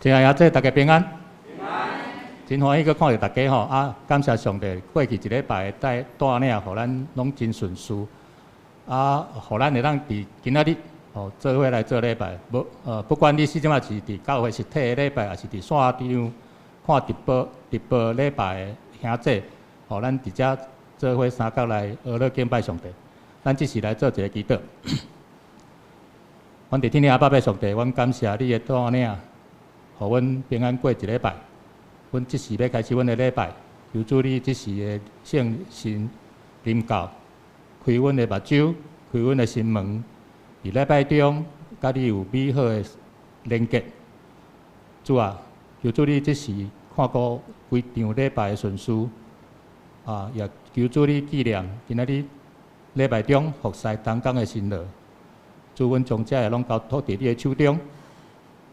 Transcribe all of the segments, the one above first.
親愛的大家平安。真歡喜閣看著大家吼啊！感謝上帝，過去一禮拜的帶領，予咱攏真順遂啊，予咱會當佇今仔日吼做伙來做禮拜。無不管你是這馬是佇教會實體的禮拜，抑是佇線上看直播禮拜的兄姊，予咱佇遮做伙相佮來學樂敬拜上帝。咱這時來做一个祈禱。阮佇天頂阿爸父上帝，阮感謝你的帶領，予阮平安過一禮拜。阮這時欲開始阮的禮拜，求主你這時的聖神臨到，開阮的目睭，開阮的心門，佇禮拜中，佮你有美好的連結。主啊，求主你這時看顧規場禮拜的順序，啊，也求主你紀念今仔日禮拜中服侍同工的辛勞。主，阮將這个攏交託佇你的手中。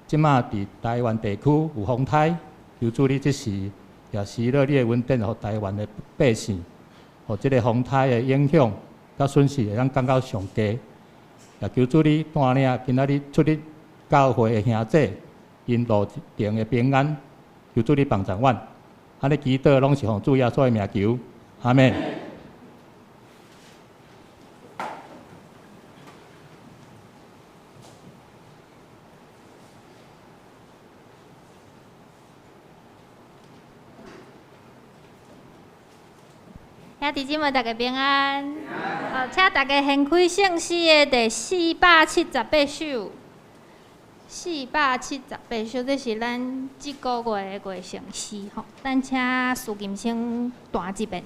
這馬佇台灣地區有風颱。求主你這時也施落你的恩典，予台灣的百姓，予這个風颱的影響佮損失會當降到上低。也求主你帶領今仔日出入教會的兄姊，𪜶路程的平安。求主你幫助阮，按呢祈禱攏是奉主耶穌的名求，阿們。兄弟姊妹，大家平安。好，請大家掀開聖詩的第478首。478首，這是咱這个月的月聖詩吼。咱請蘇金生彈一遍。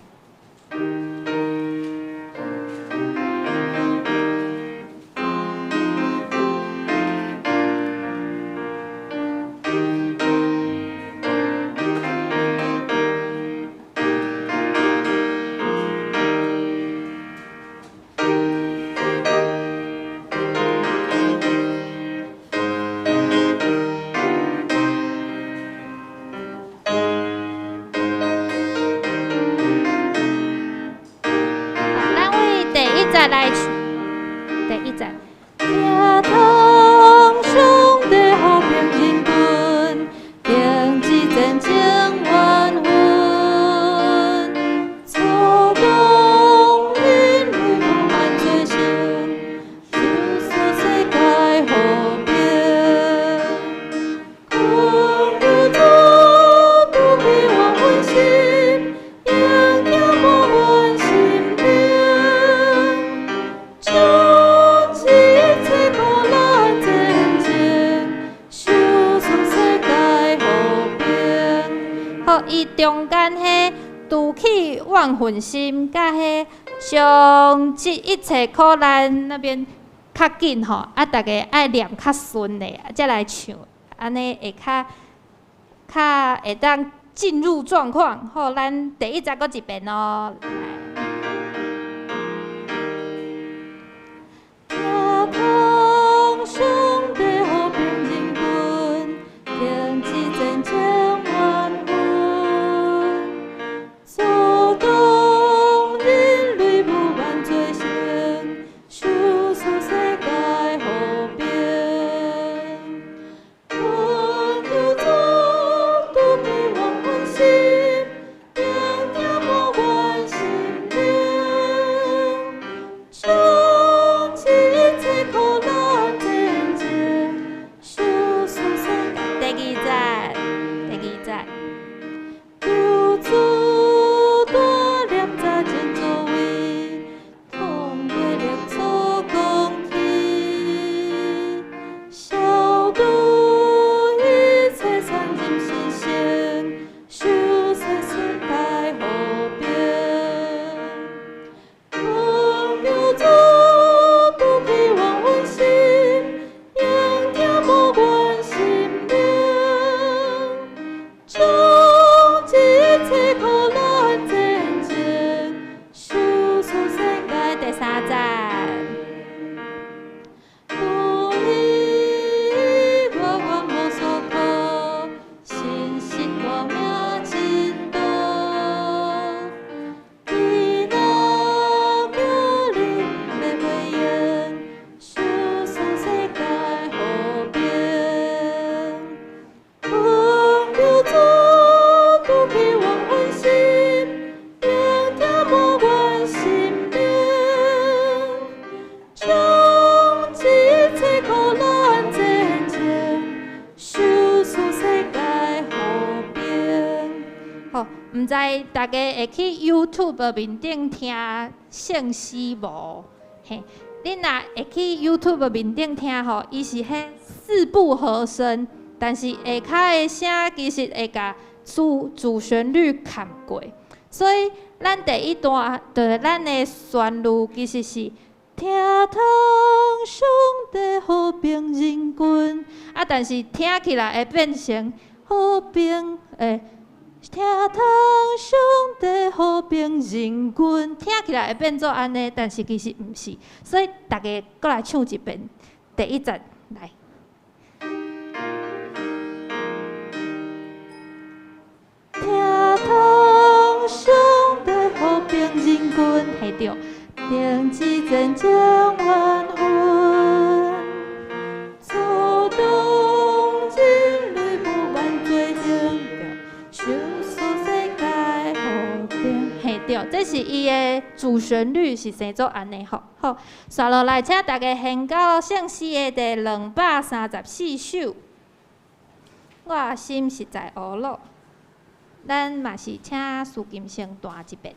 來唱第一節。聽通上帝和平人群，停止戰爭怨恨，阻擋人類無萬罪成，修復世界和平。勸求主慈悲萬分心，迎聽無阮心靈。終止一切苦難戰爭，修復世界和平。好，伊中間彼除去怨恨心，佮彼終止一切苦難那邊較緊吼，啊，大家愛念較順的，才來唱，按呢會較較會當進入狀況。好，咱第一節閣一遍哦。聽通上帝和平人群，停止戰爭怨恨，阻擋人類無萬罪成，修復世界和平。勸求主慈悲萬分心，聆聽無阮心毋知大家會去 YouTube 面頂聽聖詩無？嘿，恁若會去 YouTube 面頂聽吼，伊是彼四部和聲，但是下跤的聲其實會共主旋律冚過，所以咱第一段就是咱的旋律其實是聽通上帝和平人群，啊，但是聽起來會變成和平欸。聽通上帝和平人群，聽起來會變做按呢，但是其實毋是，所以大家閣來唱一遍，第一節來。聽通上帝和平人群，嘿對，停止戰爭怨恨，阻擋人類不滿罪行，修復世界和平。嘿對，這是伊的主旋律是生做按呢吼。好，紲落來，請大家掀到聖詩的第234首。我心實在懊惱，咱嘛是請蘇金生彈一遍。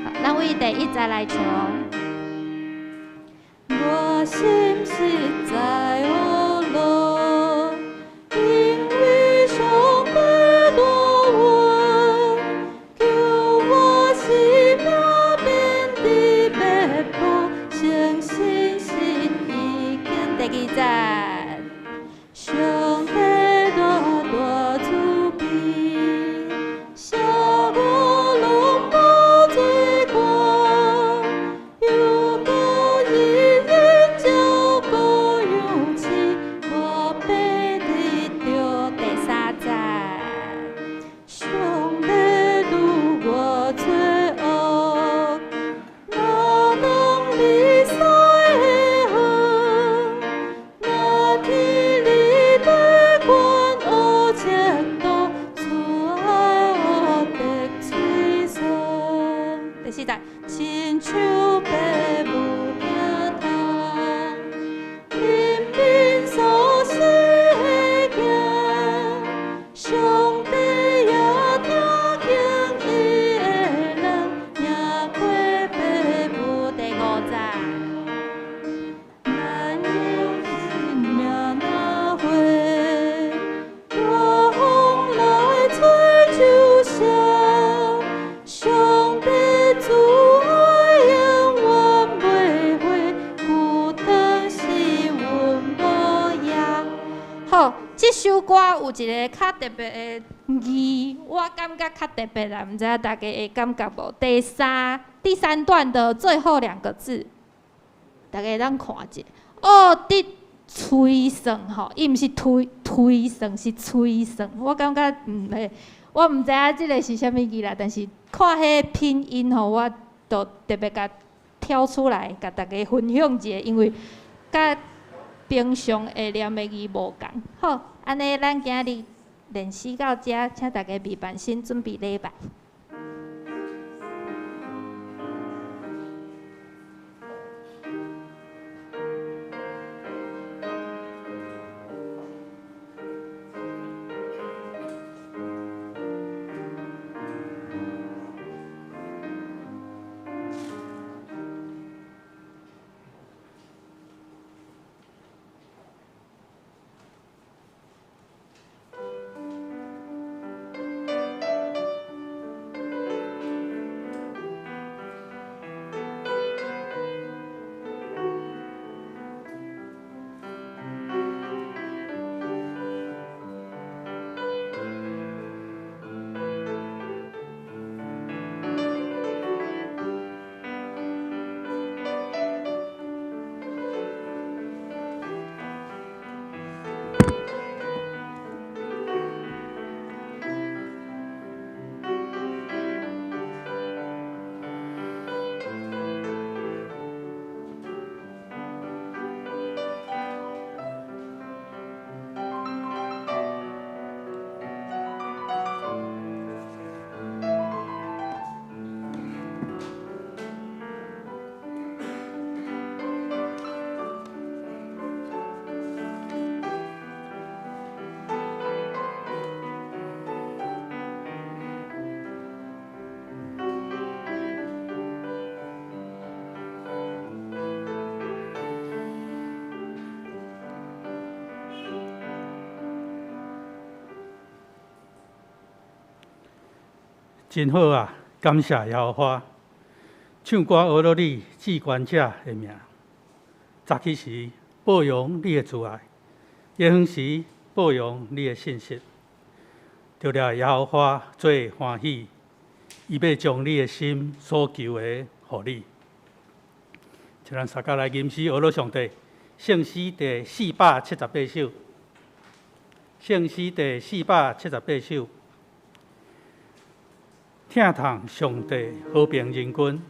好，咱為第一節來唱。我心實在懊惱，因為上帝大恩，救我性命免佇滅亡，誠信心已經。第二節，上帝大大慈悲，赦我攏無罪過，又閣日日照顧養飼，我必得著。第三節，上帝拄我罪惡，若當離散的遠，若天理的關惡前途，慈愛我得催生。第四節，親像爸母疼痛，憐憫所生的囝，上帝也聽見伊的人，贏過爸母。第五節，咱有性命若火，大風來吹就消。上帝慈愛永遠袂毀，孤單是阮無影。好，這首歌有一个較特別的字，我感覺較特別啦，毋知影大家會感覺無？第三段的最後兩個字，大家會當看者。惡得催算吼，伊毋是推推算，是催算。我感覺毋會，我毋知影這个是啥物字啦，但是看彼个拼音吼，我就特別共挑出來，共大家分享一下，因為佮平常會念的字無仝。好，按呢，咱今日練習到遮，請大家預備心準備禮拜。真好啊！感謝耶和華，唱歌呵咾你至懸者的名。早起時報揚你的慈愛，夜昏時報揚你的信實。著掠耶和華做歡喜，伊欲將你的心所求的予你。請咱相共來吟詩呵咾上帝，聖詩第478首，聖詩第478首。疼痛上帝和平人群，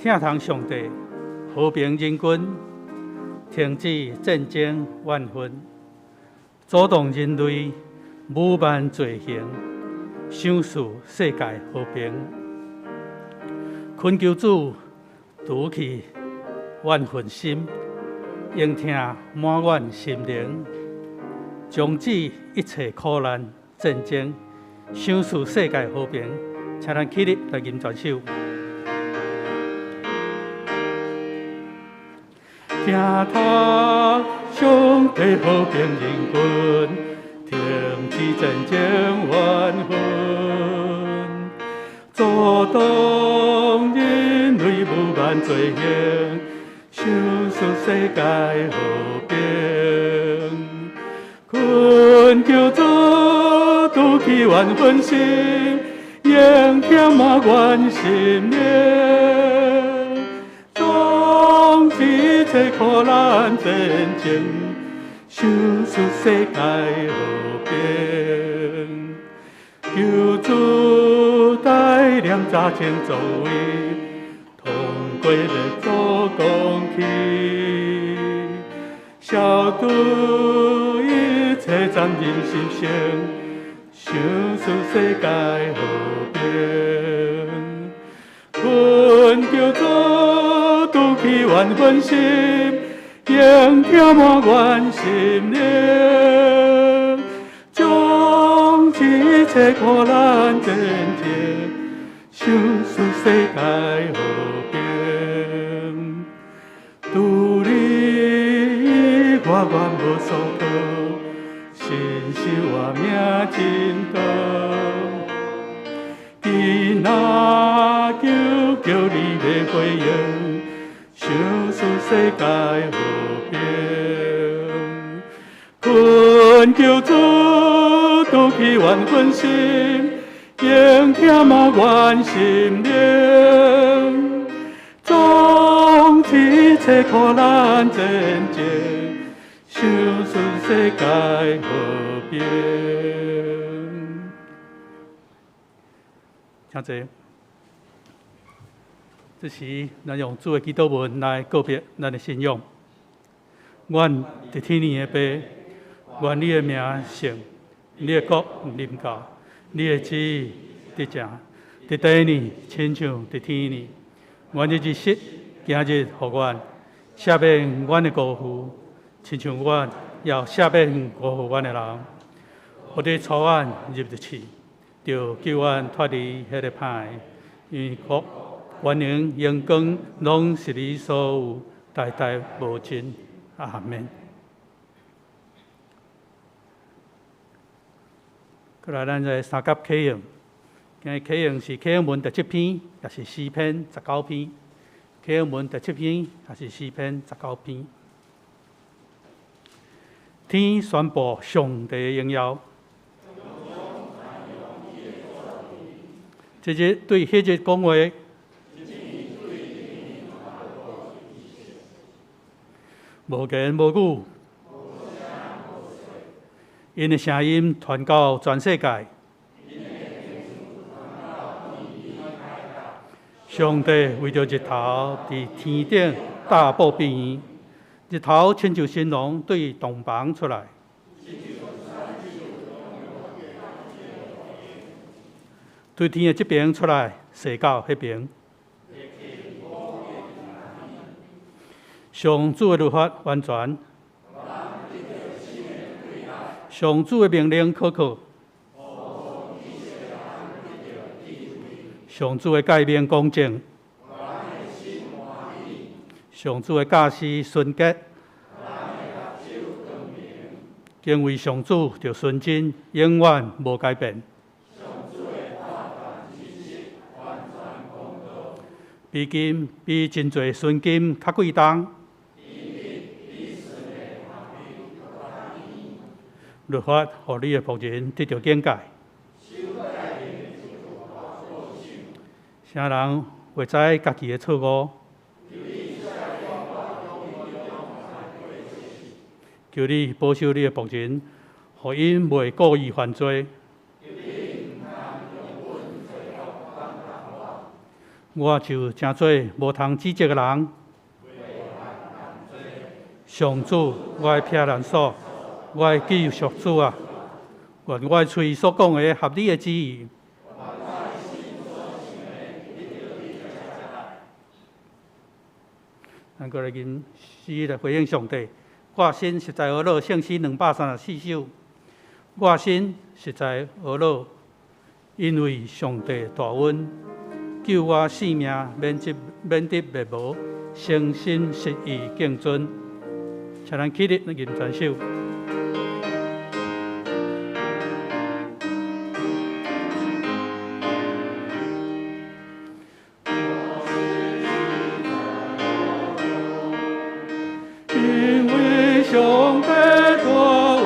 疼痛上帝和平人群，停止戰爭怨恨，阻擋人類侮慢罪行，賞賜世界和平。懇求主除去怨恨心，聆聽滿願心靈，終止一切苦難戰爭，賞賜世界和平。請咱起立來吟全首。疼痛上帝和平人群，停止戰爭怨恨，阻擋人類侮慢罪行，賞賜世界和平。懇求主除去怨恨心，應聽滿願心靈，終止一切苦難戰爭，賞賜世界和平。求主帶領早前作為，通過列祖講起，消除一切殘忍習性，賞賜世界和平。懇求主除去怨恨心，應聽滿願心靈，終止一切苦難戰爭，賞賜世界和平。除你我原無所託，信實活命真多，今若求求你的回應，賞賜世界和平。懇求主除去怨恨心，應聽滿願心靈，終止一切苦難戰爭，賞賜世界和平。請坐。這時，咱用主的祈禱文來告別咱的信仰。阮佇天裡的父，願你的名聖，你的國臨到，你的旨意得成，佇地裡親像佇天裡。阮的日食今日予阮，赦免阮的辜負，親像阮也赦免辜負阮的人。予得帶阮入著試，著救阮脫離彼个歹的，因為國、權能、榮光，攏是你所有，代代無盡。阿們。過來，咱來三甲啟應。今日啟應是啟應文第七篇，也是詩篇19篇。啟應文第七篇，也是詩篇19篇。天宣布上帝的榮耀。這日對彼日講話，無言無語，𪜶的聲音傳到全世界。上帝為著日頭佇天頂搭布變，日頭親像新郎對洞房出來。對天的這邊出來，踅到彼邊。上主的律法完全，上主的命令可靠，上主的誡命公正，上主的教示純潔，敬畏上主就純真，永遠無改變。比金比真濟純金較貴重。律法予你的僕人得著警戒。啥人會知家己的錯誤？求你保守你的僕人，予𪜶袂故意犯罪。我就成做無通指責的人。上主，我的避難所，我的救贖主啊！願我的喙所講的合你的旨意。咱閣來吟詩來回應上帝。我心實在呵咾，聖詩234首。我心實在呵咾，因為上帝大恩，救我性命免得滅亡，誠心實意敬尊。請咱起立，吟全首。因為上帝大恩，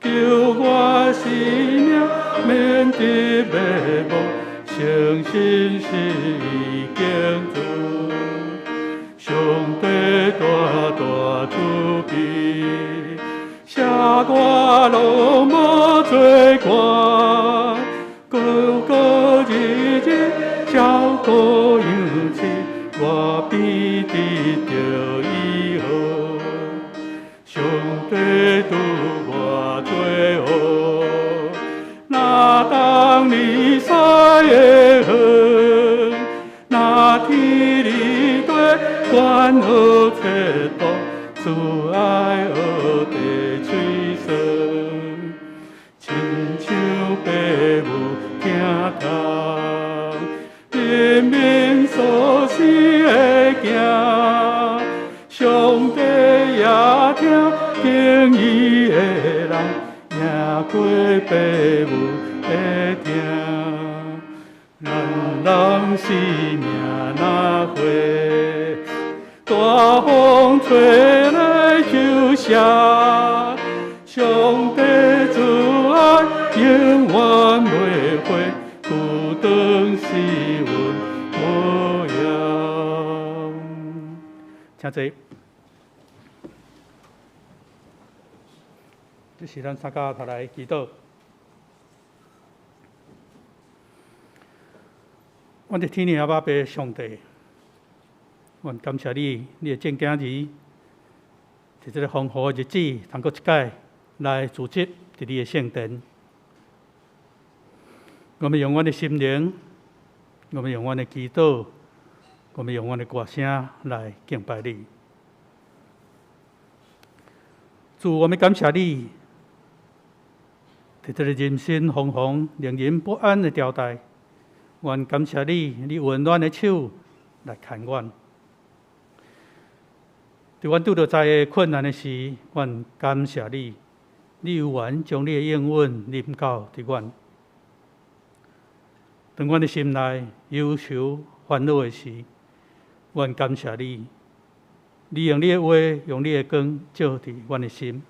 救我性命免得滅亡，誠心實意敬尊。上帝大大慈悲，赦我攏無罪過，高高日日照顧養飼，我必得著醫好。上帝拄我做王，若當你西的远，若天離地懸河切度，慈愛學地吹霜，親像爸母疼痛，憐憫所生的囝。上帝也疼敬伊的人，贏過爸母的疼。咱人生命若花，大風吹來就謝。上帝慈愛永遠袂悔，苦當是阮模樣。請坐。這是咱三家頭來祈禱。阮佇天頂阿爸父上帝，阮感謝你，你的正囝兒，佇這個豐富的日子，通閣一擺來聚集佇你的聖殿。我們用阮的心靈，我們用阮的祈禱，我們用阮的歌聲來敬拜你。主，我們感謝你，佇這個人心惶惶、令人不安的朝代，阮感謝你，你溫暖的手來牽阮。佇阮拄著災厄困難的時，阮感謝你，你有緣將你的應允臨到佇阮。當阮的心內憂愁煩惱的時，阮感謝你，你用你的話，用你的光照佇阮的心，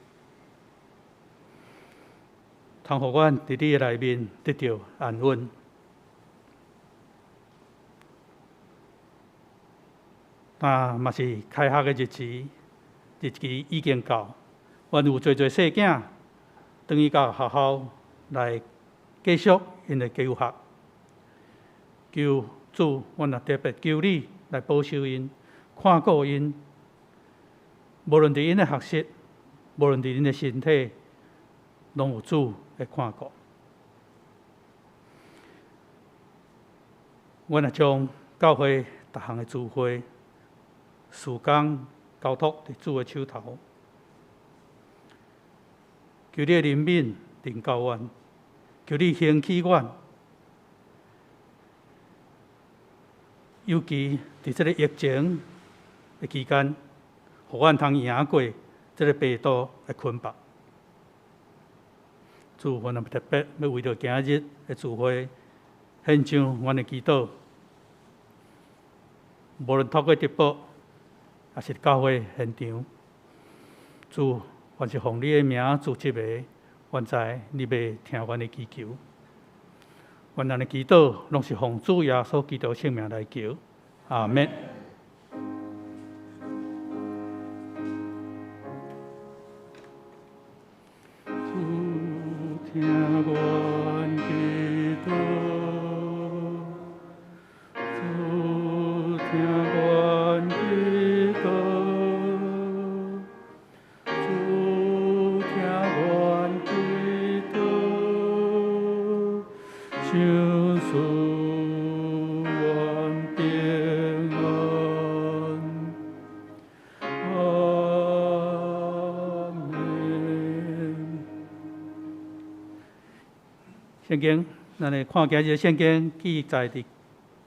通予阮佇你的內面得著安穩。那嘛是開學的日子，日期已經到，阮有濟濟細囝，轉去到學校來繼續𪜶的求學。求主，阮也特別求你來保守𪜶，看顧𪜶，無論佇𪜶的學習，無論佇𪜶的身體，攏有主來看顧。阮也將教會逐項的聚會、事工交託佇主的手頭，求你的憐憫臨到阮，求你興起阮。尤其佇這個疫情的期間，予阮通贏過這個病毒的捆綁。主，阮也特別欲為著今日的聚會獻上阮的祈禱。無論透過直播，抑是教會現場，主，凡是奉你的名組織的，阮知你欲聽阮的祈求。阮的祈禱，攏是奉主耶穌基督聖名來求，阿們。主聽阮祈禱，主聽阮祈禱，主聽阮祈禱，賞賜阮平安。阿們。聖經，咱來看今日聖經記載佇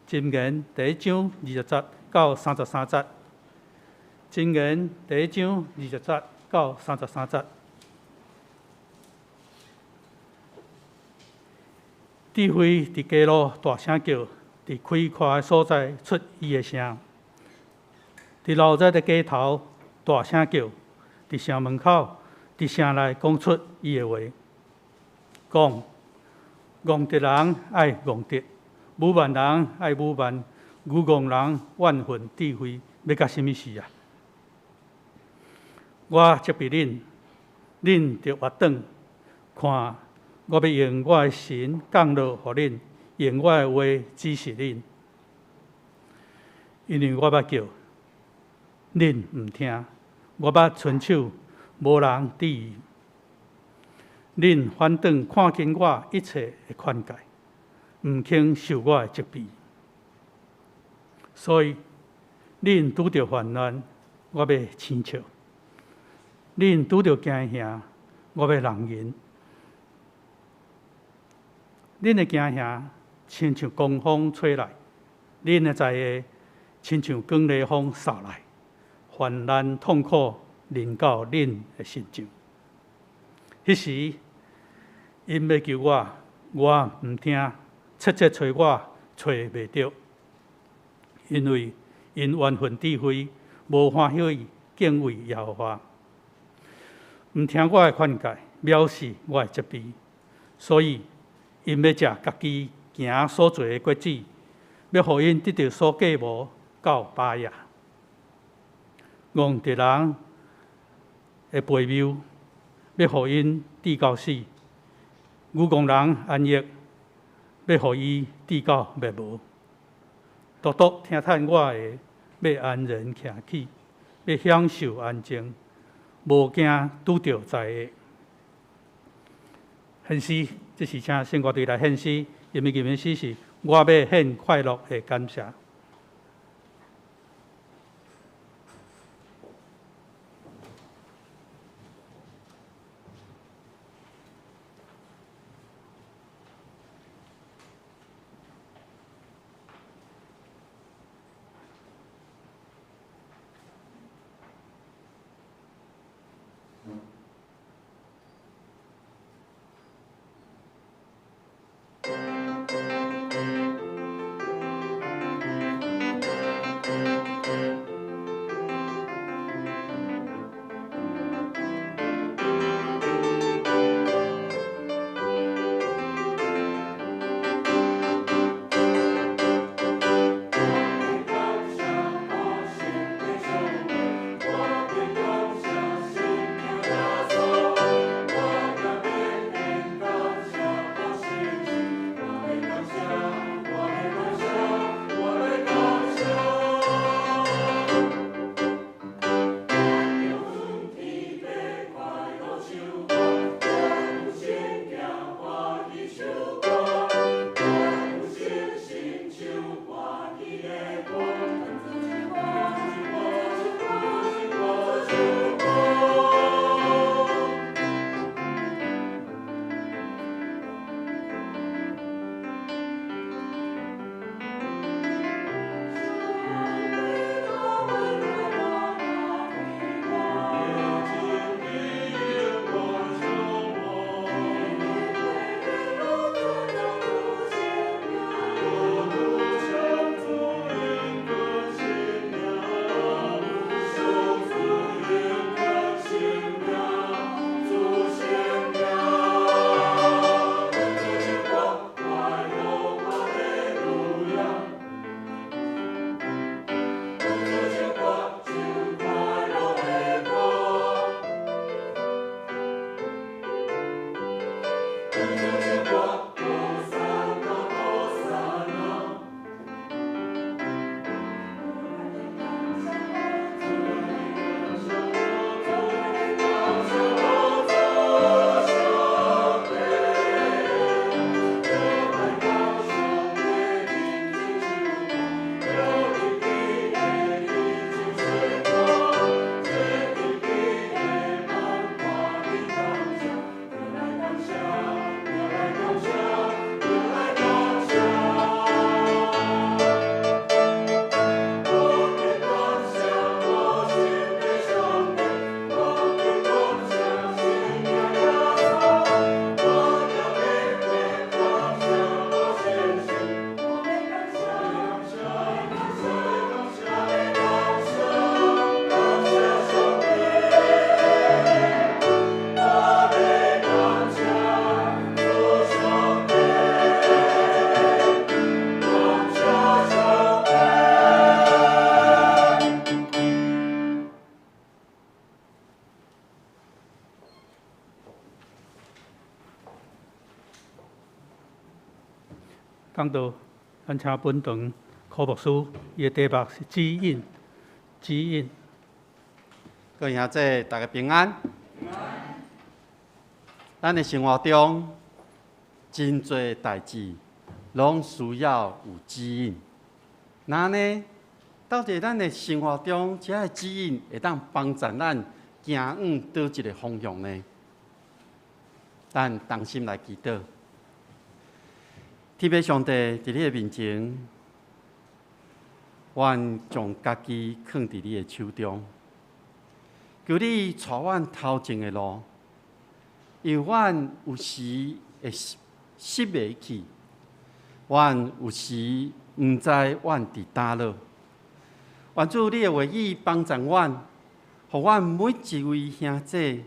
箴言第一章20節到33節。箴言第一章20節到33節。智慧佇街路大聲叫，佇開闊的所在出伊的聲。佇鬧熱的街頭大聲叫，佇城門口，佇城內講出伊的話，講。戇直人愛戇直，愚頑人愛愚頑，愚戇人怨恨智慧，欲甲啥物事啊？我責備恁，恁著越轉。看，我欲用我的神降落予恁，用我的話指示恁。因為我捌叫，恁毋聽；我捌伸手，無人致意。恁反轉看輕我一切的勸誡，毋肯受我的責備。所以，恁拄著患難，我欲輕笑；恁拄著驚嚇，我欲弄人。恁的驚嚇親像狂風吹來，恁的災禍親像狂烈風掃來，患難痛苦臨到恁的身上。彼時，𪜶欲求我，我毋聽；切切揣我，揣袂著。因為𪜶怨恨智慧，無歡喜敬畏耶和華，毋聽我的勸誡，藐視我的責備，所以𪜶欲食家己行所做的果子，欲予𪜶得著所計謀到巴亞。戇直人的悖謬，欲予𪜶致到死；愚戇人安逸，欲予伊致到滅無。獨獨聽趁我的，欲安然徛起，欲享受安靜，無驚拄著災禍。獻詩，這是請聖歌隊來獻詩，因為這首詩是我欲獻快樂的感謝。講道，咱請本堂柯牧師，伊的題目是指引，指引。各位兄弟，大家平安。咱的生活中，真濟代誌攏需要有指引。那呢，到底咱的生活中，這个指引會當幫助咱行往佗一个方向呢？咱同心來祈禱。天父上帝，佇你的面前，阮將家己囥佇你的手中，求你帶阮頭前的路，因為阮有時會失迷去，阮有時毋知阮佇佗落。願主你的話語幫助阮，予阮每一位兄弟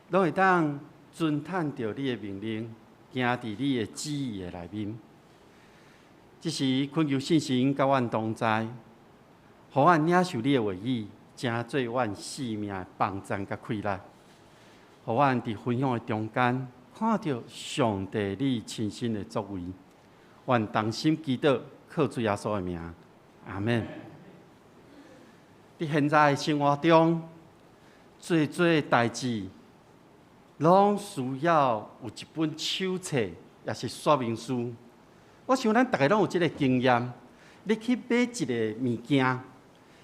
攏會當遵趁著你的命令，行佇你的旨意的內面。這時懇求聖神佮阮同在，予阮領受你的話語，成做阮生命的幫贊佮氣力，予阮佇分享的中間看著上帝你親身的作為。阮同心祈禱，靠主耶穌的名，阿們。佇現在生活中，濟濟代誌攏需要有一本手冊，抑是說明書。我想咱逐个攏有這个經驗。你去買一个物件，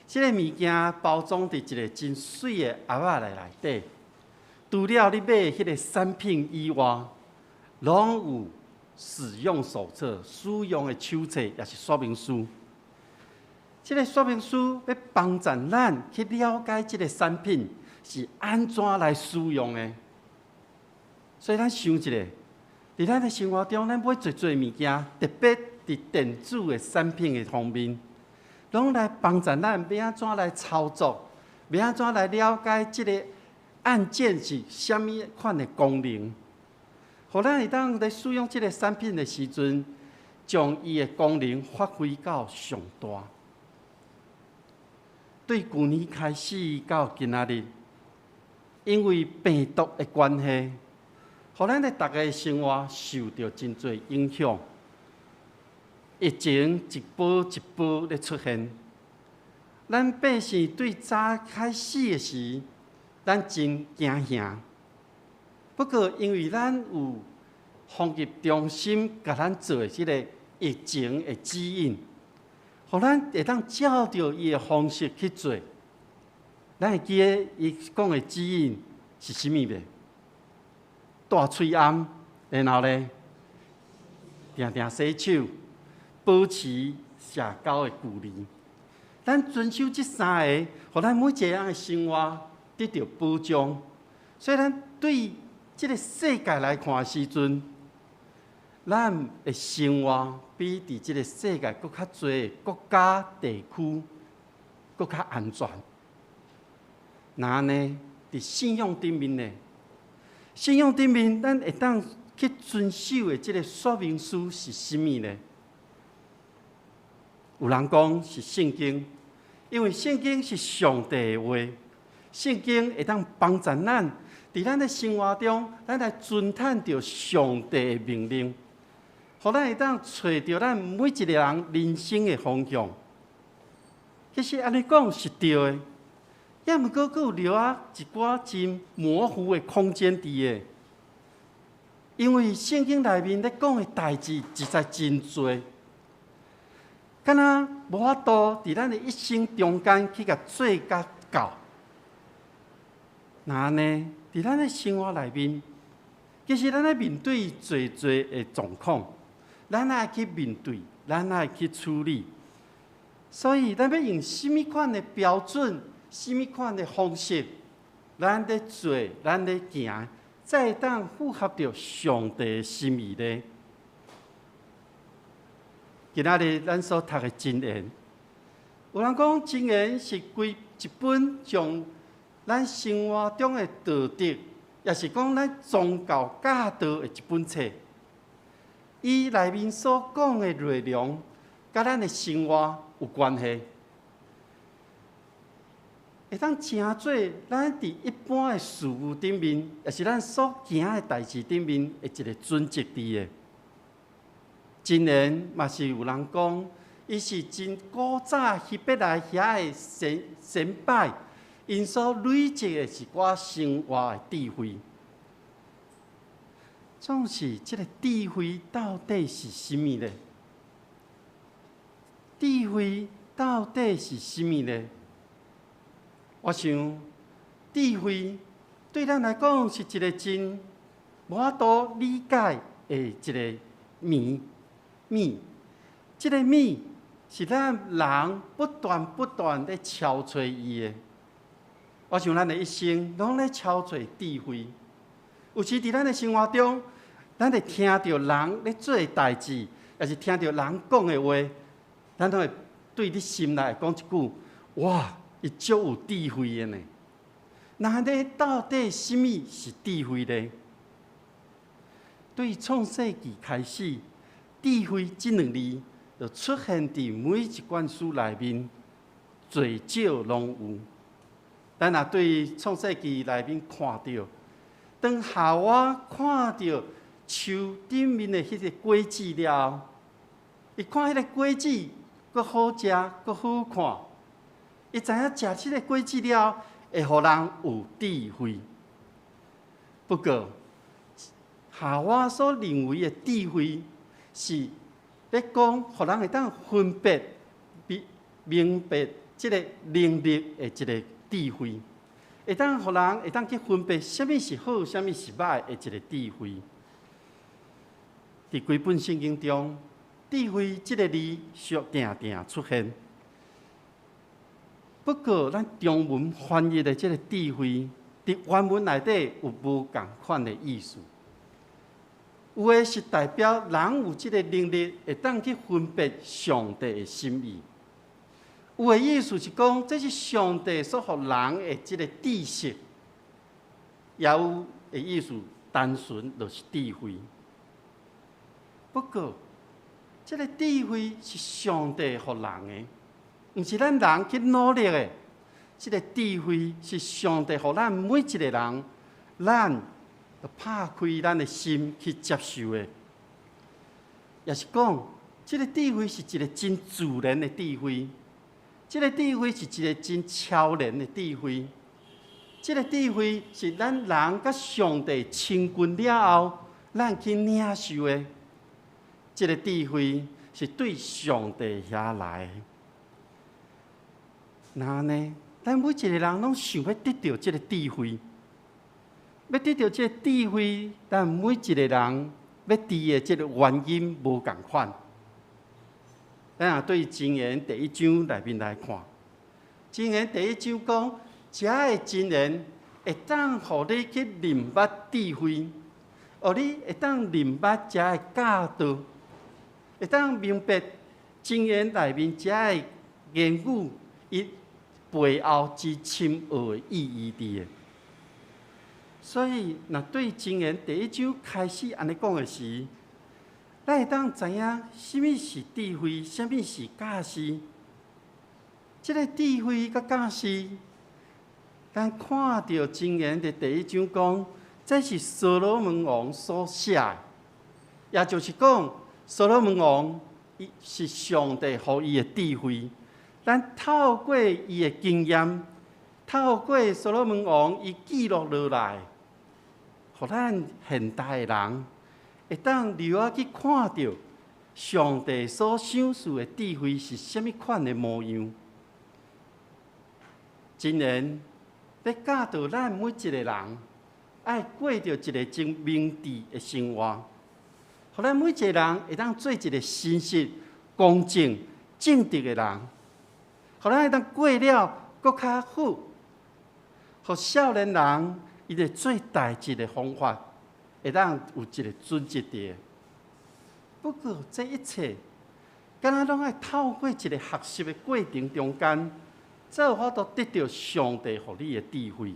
這个物件包裝佇一个真媠的盒仔內底。除了你買的彼个產品以外，攏有使用手冊、使用的手冊，抑是說明書。這个說明書欲幫助咱去了解這个產品是按怎來使用的。所以咱想一下，佇咱的生活中，咱買濟濟物件，特別佇電子的產品的方面，攏來幫助咱欲按怎來操作，欲按怎來了解這个按鍵是啥物款的功能，予咱會當佇使用這个產品的時陣，將伊的功能發揮到上大。對舊年開始到今仔日，因為病毒的關係，予咱的逐个生活受著真濟影響。疫情一波一波咧出現，咱百姓對早開始的時，咱真驚嚇。不過，因為咱有防疫中心共咱做的這个疫情的指引，予咱會當照著伊的方式去做。咱會記得伊講的指引是啥物袂？戴喙罨，然後咧，定定洗手，保持社交的距離。咱遵守這三个，予咱每一个人的生活得著保障。所以，咱對這个世界來看的時陣，咱的生活比佇這个世界閣較濟國家地區閣較安全。那按呢，佇信仰頂面呢？信仰頂面，咱會當去遵守的這个說明書是啥物呢？有人講是聖經，因為聖經是上帝的話，聖經會當幫助咱佇咱的生活中，咱來遵趁著上帝的命令，予咱會當揣著咱每一个人人生的方向。其實按呢講是對的，也毋過閣有留下一寡真模糊的空間佇个，因為聖經內面咧講的代誌實在真濟，敢若無法度佇咱的一生中間去共做甲夠。那按呢，佇咱的生活內面，其實咱咧面對濟濟的狀況，咱愛去面對，咱愛去處理。所以，咱欲用啥物款的標準，啥物款的方式，咱咧做，咱咧行，才會當符合著上帝的心意咧。今仔日咱所讀的箴言，有人講箴言是規一本將咱生活中的道德，抑是講咱宗教教導的一本冊。伊內面所講的內容，佮咱的生活有關係，會當成做咱佇一般的事務頂面，抑是咱所行的代誌頂面的一个準則佇的。箴言嘛是有人講，伊是真古早希伯來遐的先輩，𪜶所累積的一寡生活的智慧。總是這个智慧到底是啥物呢？智慧到底是啥物呢？我想，智慧對咱來講是一个真無法度理解的一个謎謎。這个謎是咱人不斷不斷咧敲揣伊的。我想咱的一生攏咧敲揣智慧。有時佇咱的生活中，咱會聽著人咧做的代誌，抑是聽著人講的話，咱攏會對你心內講一句：哇，伊足有智慧的呢。那按呢，到底啥物是智慧呢？對創世紀開始，智慧這兩字就出現佇每一卷書內面，濟少攏有。咱若對創世紀內面看著，當夏娃看著樹頂面的彼个果子了後，伊看彼个果子閣好食，閣好看，伊知影食這个果子了後，會予人有智慧。不過，夏娃所認為的智慧是咧講，予人會當分別、明白這个能力的一个智慧，會當予人會當去分別啥物是好，啥物是䆀的一个智慧。佇規本聖經中，智慧這个字常定定出現。不過，咱中文翻譯的這个智慧，佇原文內底有無仝款的意思。有的是代表人有這个能力，會當去分別上帝的心意；有的意思是講，這是上帝所予人的這个知識。也有的意思，單純就是智慧。不過，這个智慧是上帝予人的，毋是咱人去努力的。這个智慧是上帝予咱每一个人，咱著拍開咱的心去接受的。也是講，這个智慧是一个真自然的智慧，這个智慧是一个真超然的智慧。這个智慧是咱人佮上帝親近了後，咱去領受的。這个智慧是對上帝遐來的。那按呢，咱每一个人攏想欲得著這个智慧，欲得著這个智慧，咱每一个人欲佇的這个原因無仝款。咱若對箴言第一章內面來看，箴言第一章講，遮的箴言會當予你去認捌智慧，予你會當認捌遮的教導，會當明白箴言內面遮的言語，伊背後之深奧的意義佇的。所以，若對箴言第一章開始按呢講的時，咱會當知影啥物是智慧，啥物是教示。這个智慧佮教示，咱看著箴言佇第一章講，這是所羅門王所寫的，也就是講，所羅門王伊是上帝予伊的智慧。咱透過伊的經驗，透過所羅門王伊記錄落來，予咱現代的人會當留意去看著上帝所賞賜的智慧是啥物款的模樣。箴言咧教導咱每一個人，愛過著一个真明智的生活，予咱每一个人會當做一个誠實、公正、正直的人，予咱會當過了閣較好。予少年人伊咧做代誌的方法，會當有一个準則佇。不過這一切，敢若攏愛透過一個學習的過程中間，才有法度得著上帝予你的智慧。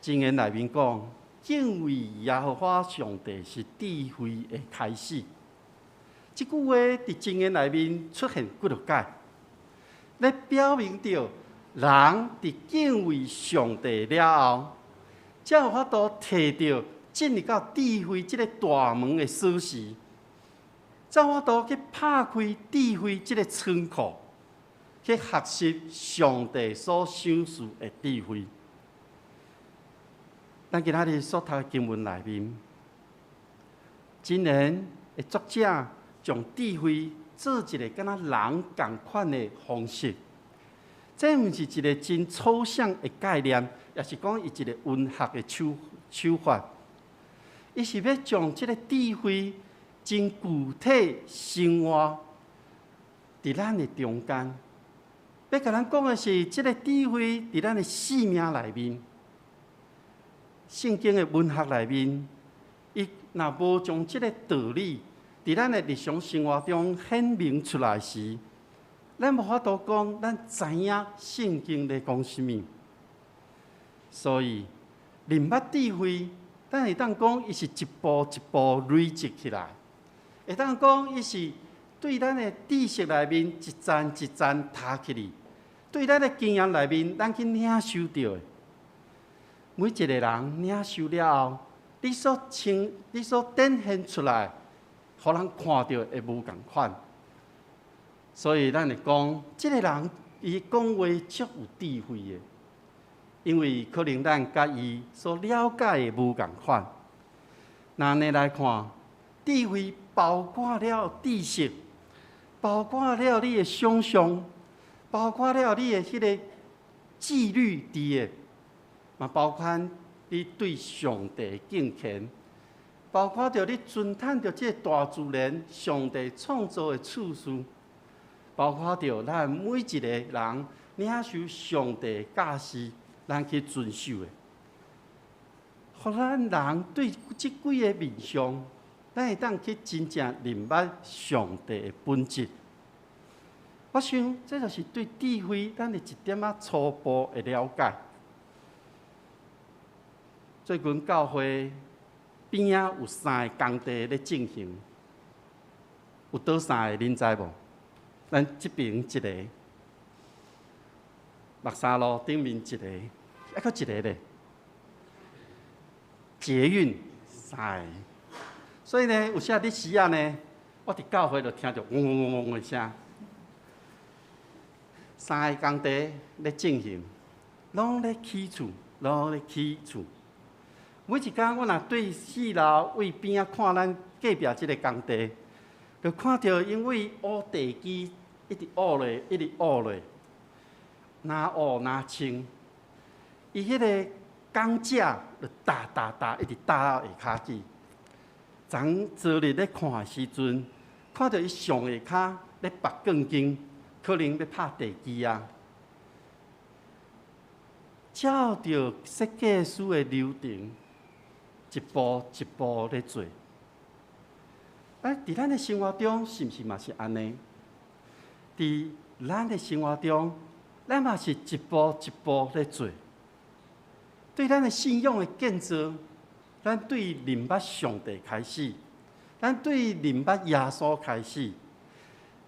箴言內面講，敬畏耶和華上帝是智慧的開始。這句話佇箴言內面出現幾落擺，咧表明著人佇敬畏上帝了後，才有法度提著進入到智慧這个大門的鎖匙，才有法度去拍開智慧這个倉庫，去學習上帝所賞賜的智慧。咱今仔日所讀的經文內面，箴言的作者將智慧做一个敢若人仝款的方式，這毋是一个真抽象的概念，也是講伊一个文學的手法。伊是欲將這个智慧真具體生活佇咱的中間，欲共咱講的是，這个智慧佇咱的生命內面，聖經的文學內面，伊若無將這个道理佇咱的日常生活中顯明出來時，咱無法度講，咱知影聖經咧講啥物。所以，認捌智慧，咱會當講，伊是一步一步累積起來；會當講，伊是對咱的知識內面一層一層讀起去，對咱的經驗內面，咱去領受著的。每一個人領受了後，你所展現出來，予人看著會無仝款。所以咱會講，這个人伊講話足有智慧的，因為可能咱佮伊所了解的無仝款。若按呢來看，智慧包括了知識，包括了你的想象，包括了你的彼个紀律佇的，嘛包括你對上帝的敬虔，包括著你尊嘆著這个大自然上帝創造的次序，包括著咱每一个人領受上帝的教示，咱去遵守的，予咱人對這幾个面向，咱會當去真正認捌上帝的本質。我想，這就是對智慧咱的一點仔初步的了解。最近教會邊仔有三个工地咧進行，有佗三个，恁知無？咱這爿一个，木柵路頂面一個，猶閣一个咧，捷運三个。所以呢，有時日時仔呢，我佇教會就聽著嗡嗡嗡嗡的聲。三个工地咧進行，攏咧起厝，攏咧起厝。每一工我若對四樓位邊仔看咱隔壁這个工地，就看著𪜶為挖地基，一直挖落，一直挖落，若挖若清。伊彼个鋼架就搭搭搭，一直搭到下跤去。昨昨日咧看的時陣，看著伊上下跤咧拔鋼筋，可能欲拍地基啊。照著設計師的流程，一步一步咧做。啊，佇咱的生活中，是毋是嘛是按呢？佇咱的生活中，咱嘛是一步一步咧做。對咱的信仰的建造，咱對認捌上帝開始，咱對認捌耶穌開始，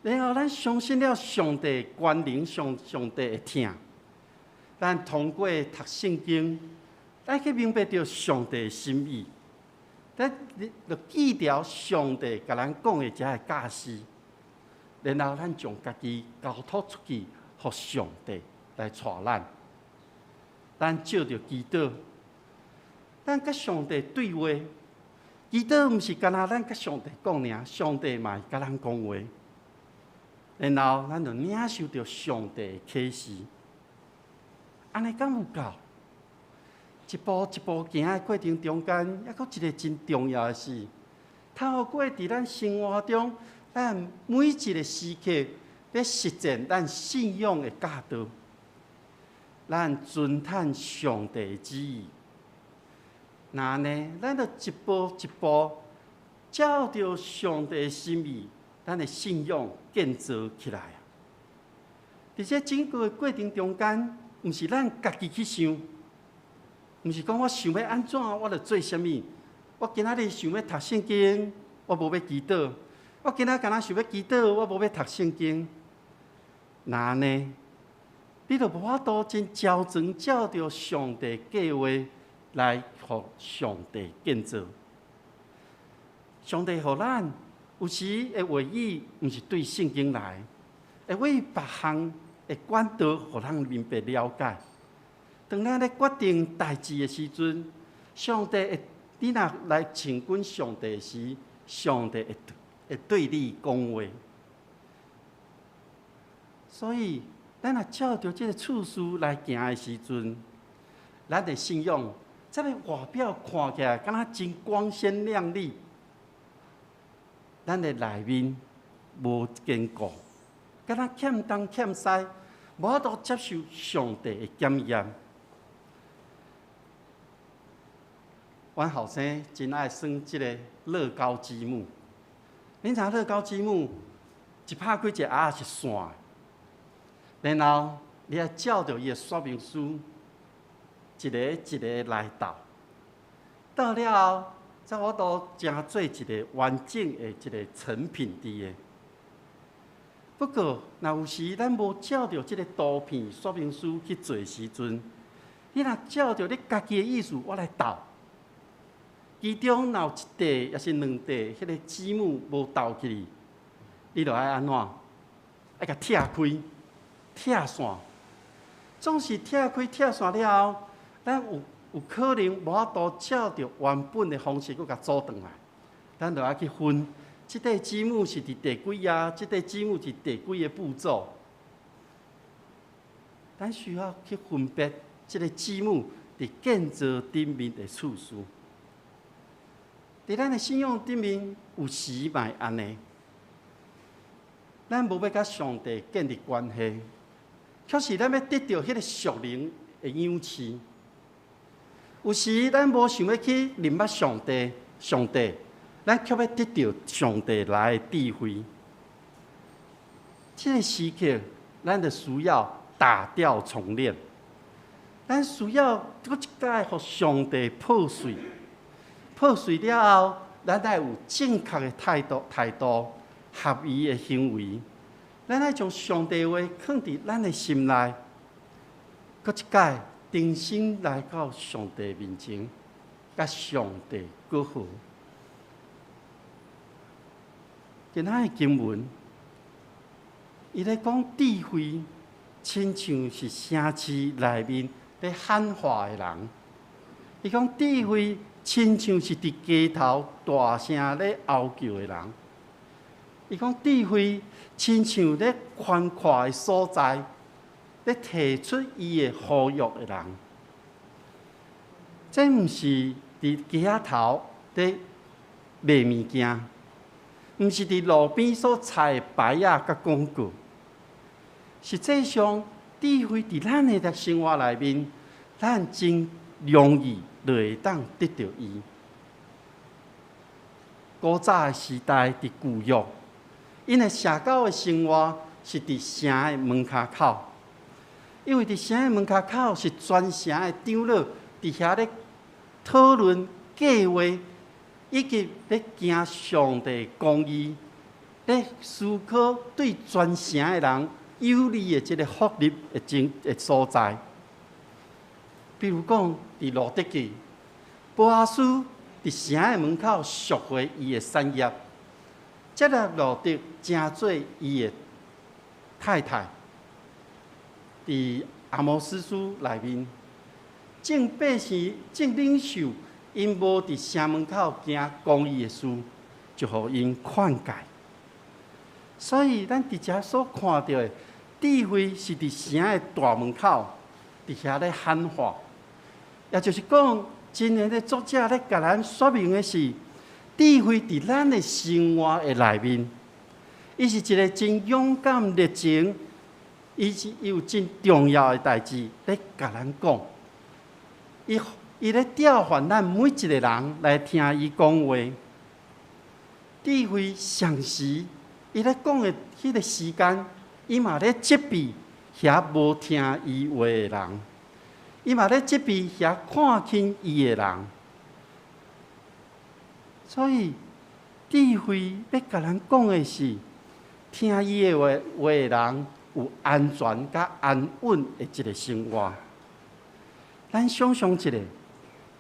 然後咱相信了上帝權能，上帝的疼，咱通過讀聖經，咱去明白著上帝的心意，咱就記牢上帝共咱講的這个教示，然後咱將家己交託出去，予上帝來帶咱。咱藉著祈禱，咱佮上帝對話。祈禱毋是干焦咱佮上帝講爾，上帝嘛會佮咱講話。然後咱就領受著上帝的啟示，按呢敢有夠？一步一步行的過程中間，猶閣一个真重要的是，透過佇咱生活中，咱每一个時刻咧實踐咱信仰的教導，咱遵趁上帝的旨意。若按呢，咱就一步一步照著上帝的心意，咱的信仰建造起來啊！佇這整個的過程中間，毋是咱家己去想，毋是講我想欲按怎，我就做啥物。我今仔日想欲讀聖經，我無欲祈禱；我今仔干焦想欲祈禱，我無欲讀聖經。若按呢，你就無法度真焦全照著上帝計劃來予上帝建造。上帝予咱有時的話語，毋是對聖經來，會為別項的管道，予咱明白了解。當咱咧決定代誌的時陣，上帝會，你若來親近上帝時，上帝會對你講話。所以，咱若照著這个次序來行的時陣，咱的信仰才會外表看起來敢若真光鮮亮麗。咱的內面無堅固，敢若欠東欠西，無法度接受上帝的檢驗。阮後生真愛耍這个樂高積木。恁知影樂高積木一拍開一个盒仔是線的，然後你愛照著伊的說明書，一个一个來鬥，鬥了後，才有法度成做一个完整的一个成品佇个。不過，若有時咱無照著這个圖片說明書去做的時陣，你若照著你家己的意思，我來鬥，其中若有一塊抑是兩塊，彼个積木無鬥起去，你著愛按怎？愛共拆開、拆散。總是拆開、拆散了後，咱有可能無法度照著原本的方式閣共組轉來，咱著愛去分，這塊積木是佇第幾頁，這塊積木是第幾个步驟。咱需要去分別這个積木佇建造頂面的次序。佇咱的信仰頂面，有時嘛會按呢。咱無欲佮上帝建立關係，卻是咱欲得著彼个屬靈的養飼。有時咱無想欲去認捌上帝，上帝，咱卻欲得著上帝來的智慧。這个時刻，咱就需要打掉重練。咱需要閣一擺予上帝破碎，破碎了後，咱愛有正確的態度，合宜的行為。咱愛將上帝話囥佇咱的心內，閣一擺重新來到上帝面前，佮上帝閣好。今仔的經文，伊咧講智慧，親像是城市內面咧喊話的人。伊講智慧，親像是佇街頭大聲咧嗷叫的人。伊講智慧，親像咧寬闊的所在，咧提出伊的呼籲的人。這毋是佇街仔頭咧賣物件，毋是佇路邊所插的牌仔佮廣告。實際上，智慧佇咱的生活內面，咱真容易就會當得著伊。古早的時代，佇舊約，𪜶的社交的生活是佇城的門跤口，因為佇城的門跤口是全城的長老佇遐咧討論計劃，以及咧行上帝公義，咧思考對全城的人有利的這个福利的真的所在。比如講，佇路得記，波阿斯佇城的門口贖回伊的產業，接納路得成做伊的太太。佇阿摩司書內面，眾百姓、眾領袖，𪜶無佇城門口行公義的事，就予𪜶勸誡。所以，咱佇遮所看著的智慧，是佇城的大門口，佇遐咧喊話。也就是講，箴言的作者咧共咱說明的是，智慧佇咱的生活的內面，伊是一个真勇敢熱情，伊是有真重要的代誌咧共咱講。伊咧召喚咱每一个人來聽伊講話。智慧上時，伊咧講的彼个時間，伊嘛咧責備遐無聽伊話的人，伊嘛咧責備遐看輕伊的人。所以，智慧欲共咱講的是，聽伊的話的人有安全佮安穩的一个生活。咱想象一下，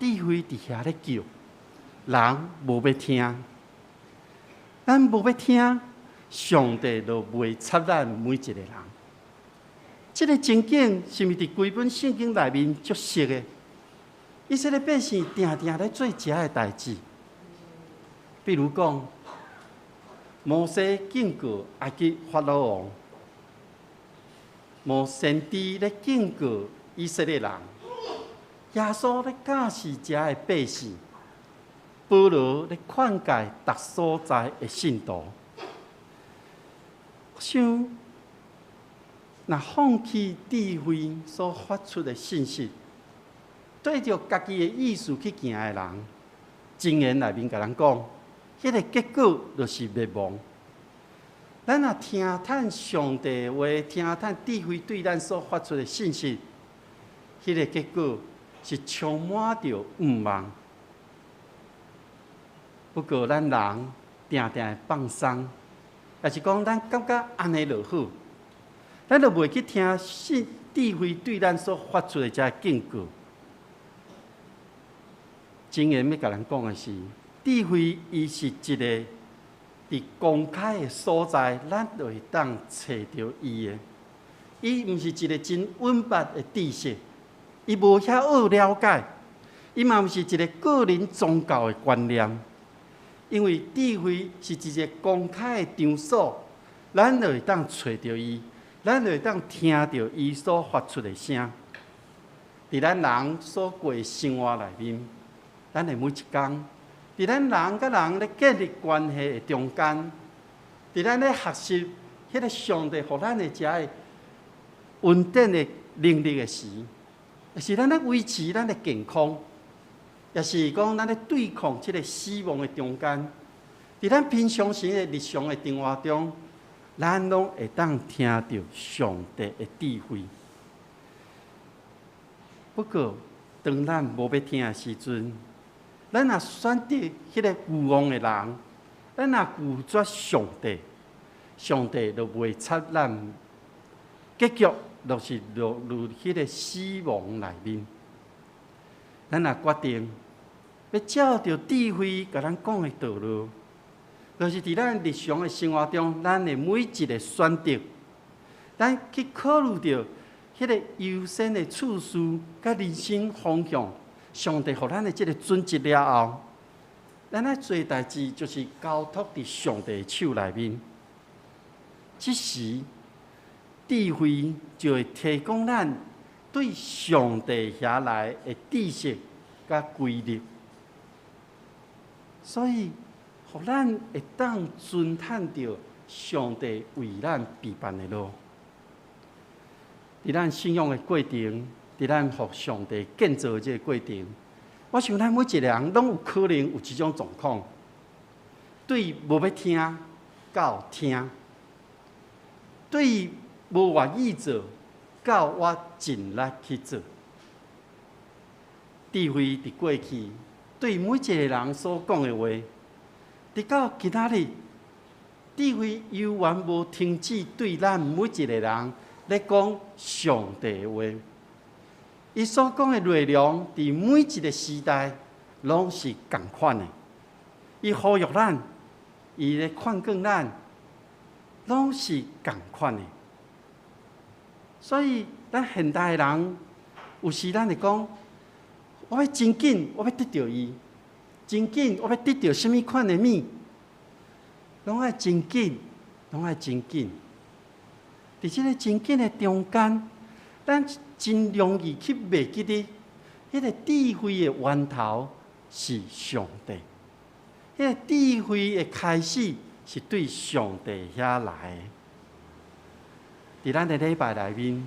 智慧佇遐咧叫，人無欲聽，咱無欲聽，上帝就袂插咱每一個人。這个情景是毋是佇規本聖經內面足熟的？以色列百姓定定咧做這个代誌，比如講，摩西警告埃及法老王，摩先知咧警告以色列人，耶穌咧教示遮个百姓，保羅咧勸誡逐所在的信徒。我想，若放棄智慧所發出的信息，對著家己的意思去行的人，箴言內面共咱講，彼个結果就是滅亡。咱若聽趁上帝的話，聽趁智慧對咱所發出的信息，彼个結果是充滿著盼望。不過，咱人定定會放鬆，抑是講咱感覺按呢就好，咱就袂去聽信智慧對咱所發出的這个警告。箴言欲共咱講的是，智慧伊是一个佇公開的所在，咱就會當揣著伊的。伊毋是一个真隱密的知識，伊無遐好了解，伊嘛毋是一个個人宗教的觀念。因為智慧是一个公開的場所，咱就會當揣著伊，咱就會當聽著伊所發出的聲。佇咱人所過的生活內面，咱的每一工，佇咱人佮人咧建立關係的中間，佇咱咧學習彼个上帝予咱的遮个恩典的能力的時，也是咱咧維持咱的健康，也是講咱咧對抗這个死亡的中間，佇咱平常時的日常的生活中，咱攏會當聽著上帝的智慧。不過，當咱無欲聽的時陣，咱若選擇彼个愚妄的人，咱若拒絕上帝，上帝就袂插咱，結局就是落入彼个死亡內面。咱若決定欲照著智慧共咱講的道路，就是佇咱日常的生活中，咱的每一个選擇，咱去考慮著彼个優先的次序佮人生方向，上帝予咱的這个準則了後，咱愛做的代誌就是交託佇上帝的手內面。這時，智慧就會提供咱對上帝遐來的知識佮規律，所以，予咱會當遵趁著上帝為咱備辦的路。佇咱信仰的過程，佇咱予上帝建造的這个過程，我想咱每一個人攏有可能有這種狀況，對無欲聽到聽，對無願意做到我盡力去做。智慧佇過去對每一個人所講的話，直到今仔日，智慧猶原無停止對咱每一個人咧講上帝的話。伊所講的內容，佇每一個時代攏是仝款的。伊呼籲咱，伊咧勸告咱，攏是仝款的。所以，咱現代的人有時咱會講，我欲真緊，我欲得著伊，真緊，我欲得著啥物款的物，攏愛真緊，攏愛真緊。佇這个真緊的中間，咱真容易去袂記得，彼个智慧的源頭是上帝，彼个智慧的開始是對上帝遐來的。佇咱的禮拜內面，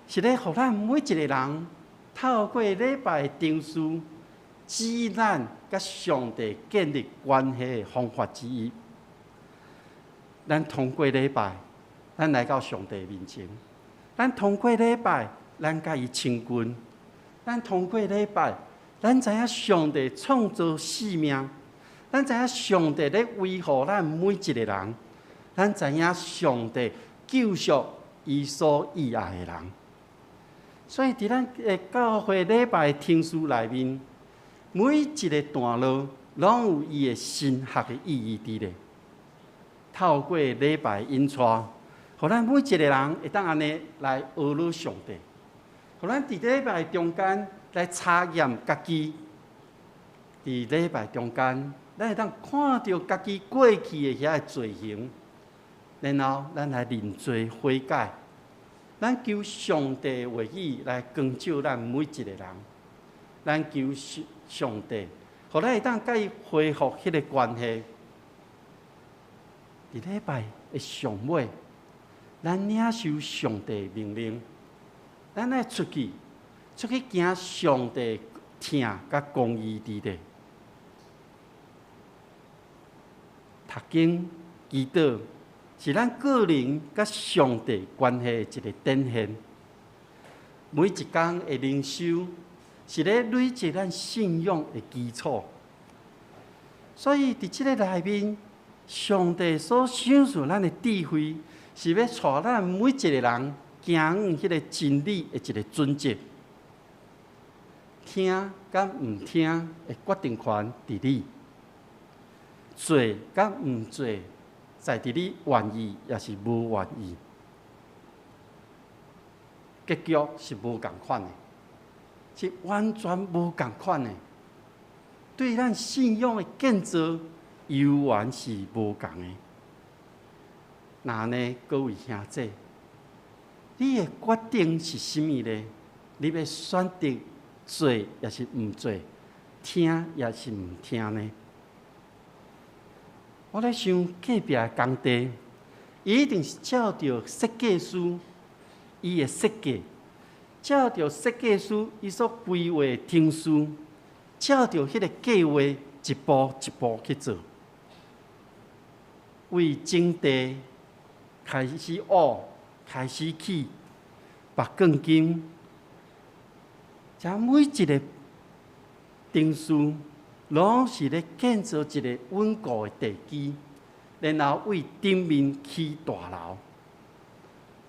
是咧予咱每一个人透過禮拜的程序，指引咱佮上帝建立關係的方法之一。咱通過禮拜，咱來到上帝面前；咱通過禮拜，咱佮伊親近；咱通過禮拜，咱知影上帝創造生命，咱知影上帝咧維護咱每一個人，咱知影上帝救贖伊所愛的人。所以佇咱的教會禮拜程序內面，每一个段落攏有伊的神學的意義佇咧。透過禮拜引帶，予咱每一个人會當按呢來學了上帝，予咱佇禮拜中間來查驗家己，佇禮拜中間，咱會當看著家己過去的遐个罪行，然後咱來認罪悔改，咱求上帝話語來光照咱每一个人，咱求上帝，予咱會當佮伊恢復彼个關係。佇禮拜的上尾，咱領受上帝命令，咱愛出去，出去行上帝疼佮公義佇咧。讀經祈禱是咱個人佮上帝關係的一個展現。每一工的靈修是咧累積咱信仰的基礎。所以佇這个內面，上帝所賞賜咱的智慧，是欲帶咱每一個人行往彼个真理的一个準則。聽佮毋聽的決定權佇你，做佮毋做，在佇你願意抑是無願意，結局是無仝款的，是完全無仝款的。對咱信仰的建造，猶原是無仝的。若按呢，各位兄弟，你的決定是啥物呢？你欲選擇做抑是毋做，聽抑是毋聽呢？我咧想隔壁的工地，伊一定是照著設計師伊的設計，照著設計師伊所規劃的程序，照著彼个計劃一步一步去做。為整地開始挖，開始起，拔鋼筋，這每一个程序，攏是咧建造一个穩固的地基，然後為頂面起大樓。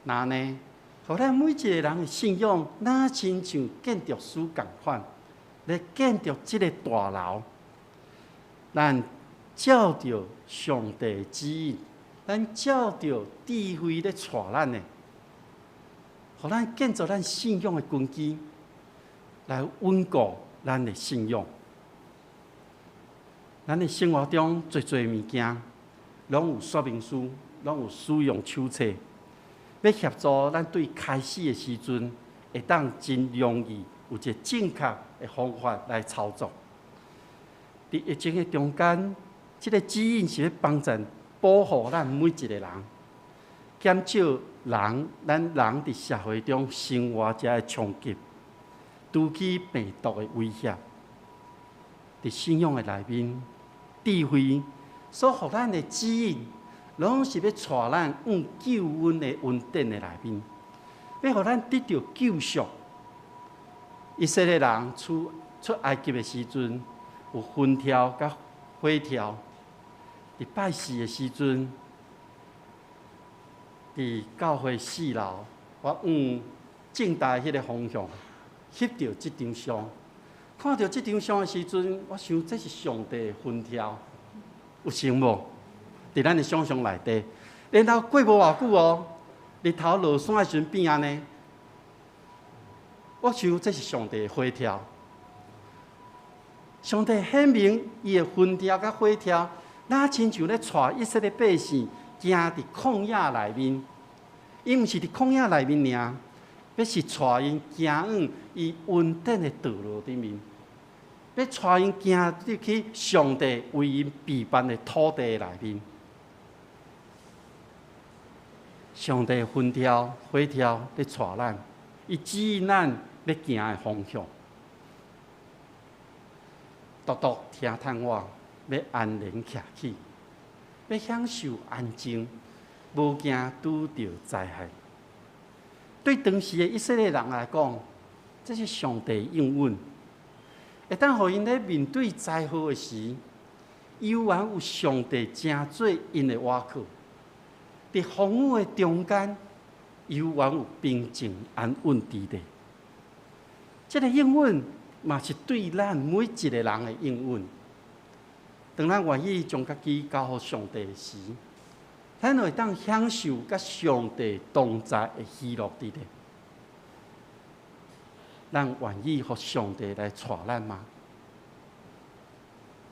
若按呢，予咱每一个人的信仰，若親像建築師仝款，咧建築這个大樓，咱照著上帝的指引，咱照著智慧咧帶咱的，予咱建造咱信仰的根基，來穩固咱的信仰。咱的生活中，濟濟物件，攏有說明書，攏有使用手冊，欲協助咱對開始的時陣，會當真容易有一个正確的方法來操作。佇疫情的中間，這个指引是欲幫助保護咱每一个人，減少人咱人佇社會中生活遮的衝擊，除去病毒的威脅。佇信仰的內面，智慧所予咱的指引，攏是欲帶咱往救恩的恩典的內面，欲予咱得著救贖。以色列人出出埃及的時陣，有雲柱佮火柱。佇拜四的時陣，佇教會四樓，我往正大彼个方向翕著這張相。看著這張相的時陣，我想這是上帝的雲柱，有像無？佇咱的想像內底，然後過無偌久哦，日頭落山的時陣變按呢。我想這是上帝的火柱。上帝顯明伊的雲柱佮火柱，若親像咧帶以色列百姓行佇曠野內面，伊毋是佇曠野內面爾，欲是帶𪜶行往伊恩典的道路頂面，欲帶𪜶行入去上帝為𪜶備辦的土地內面。上帝雲柱、火柱咧帶咱，伊指引咱欲行的方向。獨獨聽嘆我，欲安然徛起，欲享受安靜，無驚拄著災害。對當時的以色列人來講，這是上帝應允，會當予𪜶咧面對災禍的時，猶原有上帝成做𪜶的倚靠。佇風雨的中間，猶原有平靜安穩佇咧。這个應允嘛是對咱每一个人的應允。當咱願意將家己交予上帝時，咱會當享受佮上帝同在的喜樂佇咧。咱願意予上帝來帶咱嗎？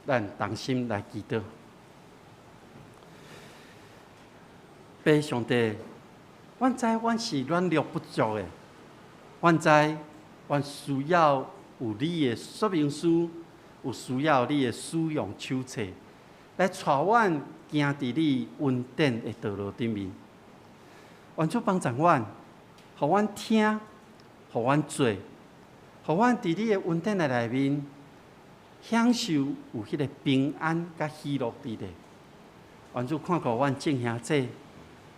咱同心來祈禱。父上帝，阮知阮是軟弱不足的，阮知阮需要有你的說明書，有需要你的使用手冊，來帶阮行佇你恩典的道路頂面。願主幫助阮，予阮聽，予阮做，予阮佇你的恩典的內面，享受有彼个平安佮喜樂佇咧。願主看顧阮眾兄弟，予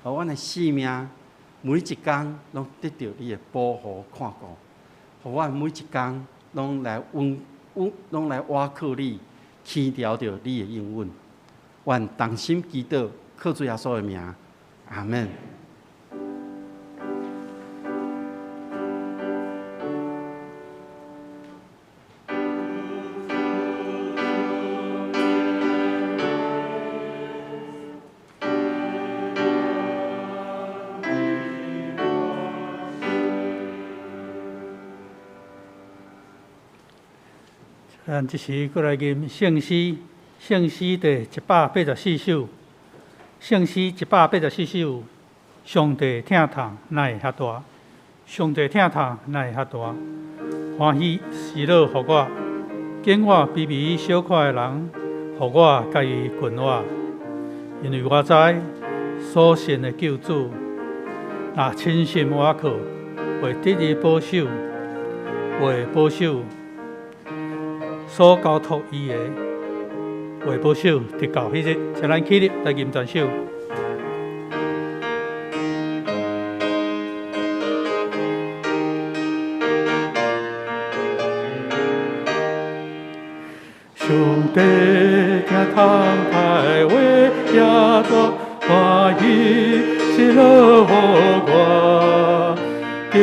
阮的性命每一工攏得著你的保護看顧，予阮每一工攏來穩攏來倚靠你，期待著你的應允。願同心祈禱，靠主耶穌的名，阿們。咱這時閣來吟聖詩，聖詩第184首，聖詩184首，上帝疼痛哪會遐大？上帝疼痛哪會遐大？歡喜喜樂予我，見我卑微小可的人，予我佮伊近我，因為我知所信的救主，若親信倚靠，會得伊保守，會保守。所交託伊的，會保守，直到彼日，請咱起立來吟全首。上帝疼痛太話也大，歡喜喜樂予我，見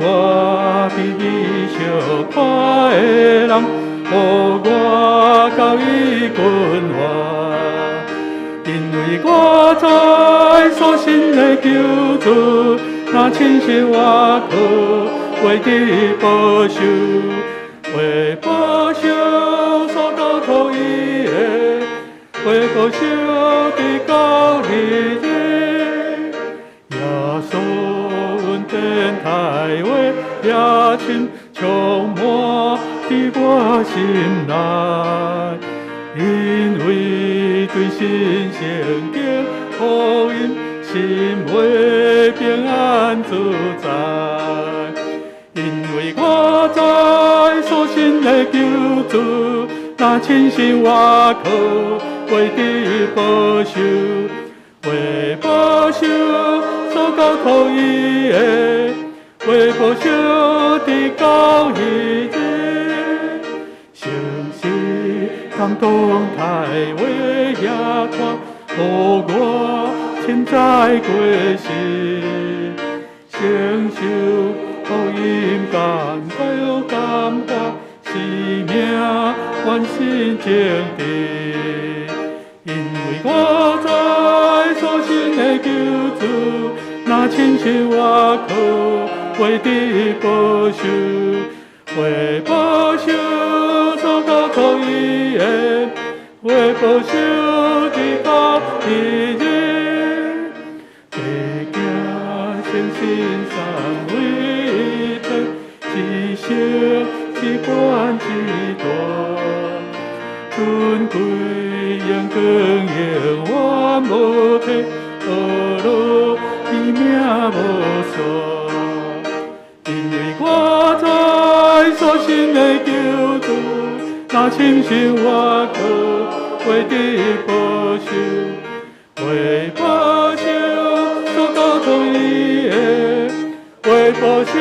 我卑微小可的人。予我佮伊近我，因為我知所信的救主，若親信倚靠，會得保守，會保守所交託伊的，會保守直到彼日。耶穌恩典太話也深，充滿佇我心內，因為對信聖經福音，心會平安自在。因為我知所信的救主，若親信倚靠，會得保守，會保守所交託伊的，會保守直到彼日。感動太話也大，予我凊彩過時，承受福音感懷感化，生命完成正直。因為我知所信的救主，若親信倚靠，會得保守，會保守。所交託伊的，會保守直到彼日。地行誠信三位一體，至小至懸至大，尊貴榮光永遠無退，呵咾伊命無煞。因為我知所信的救主，若親信倚靠，會得保守，會保守所交託伊的，會保守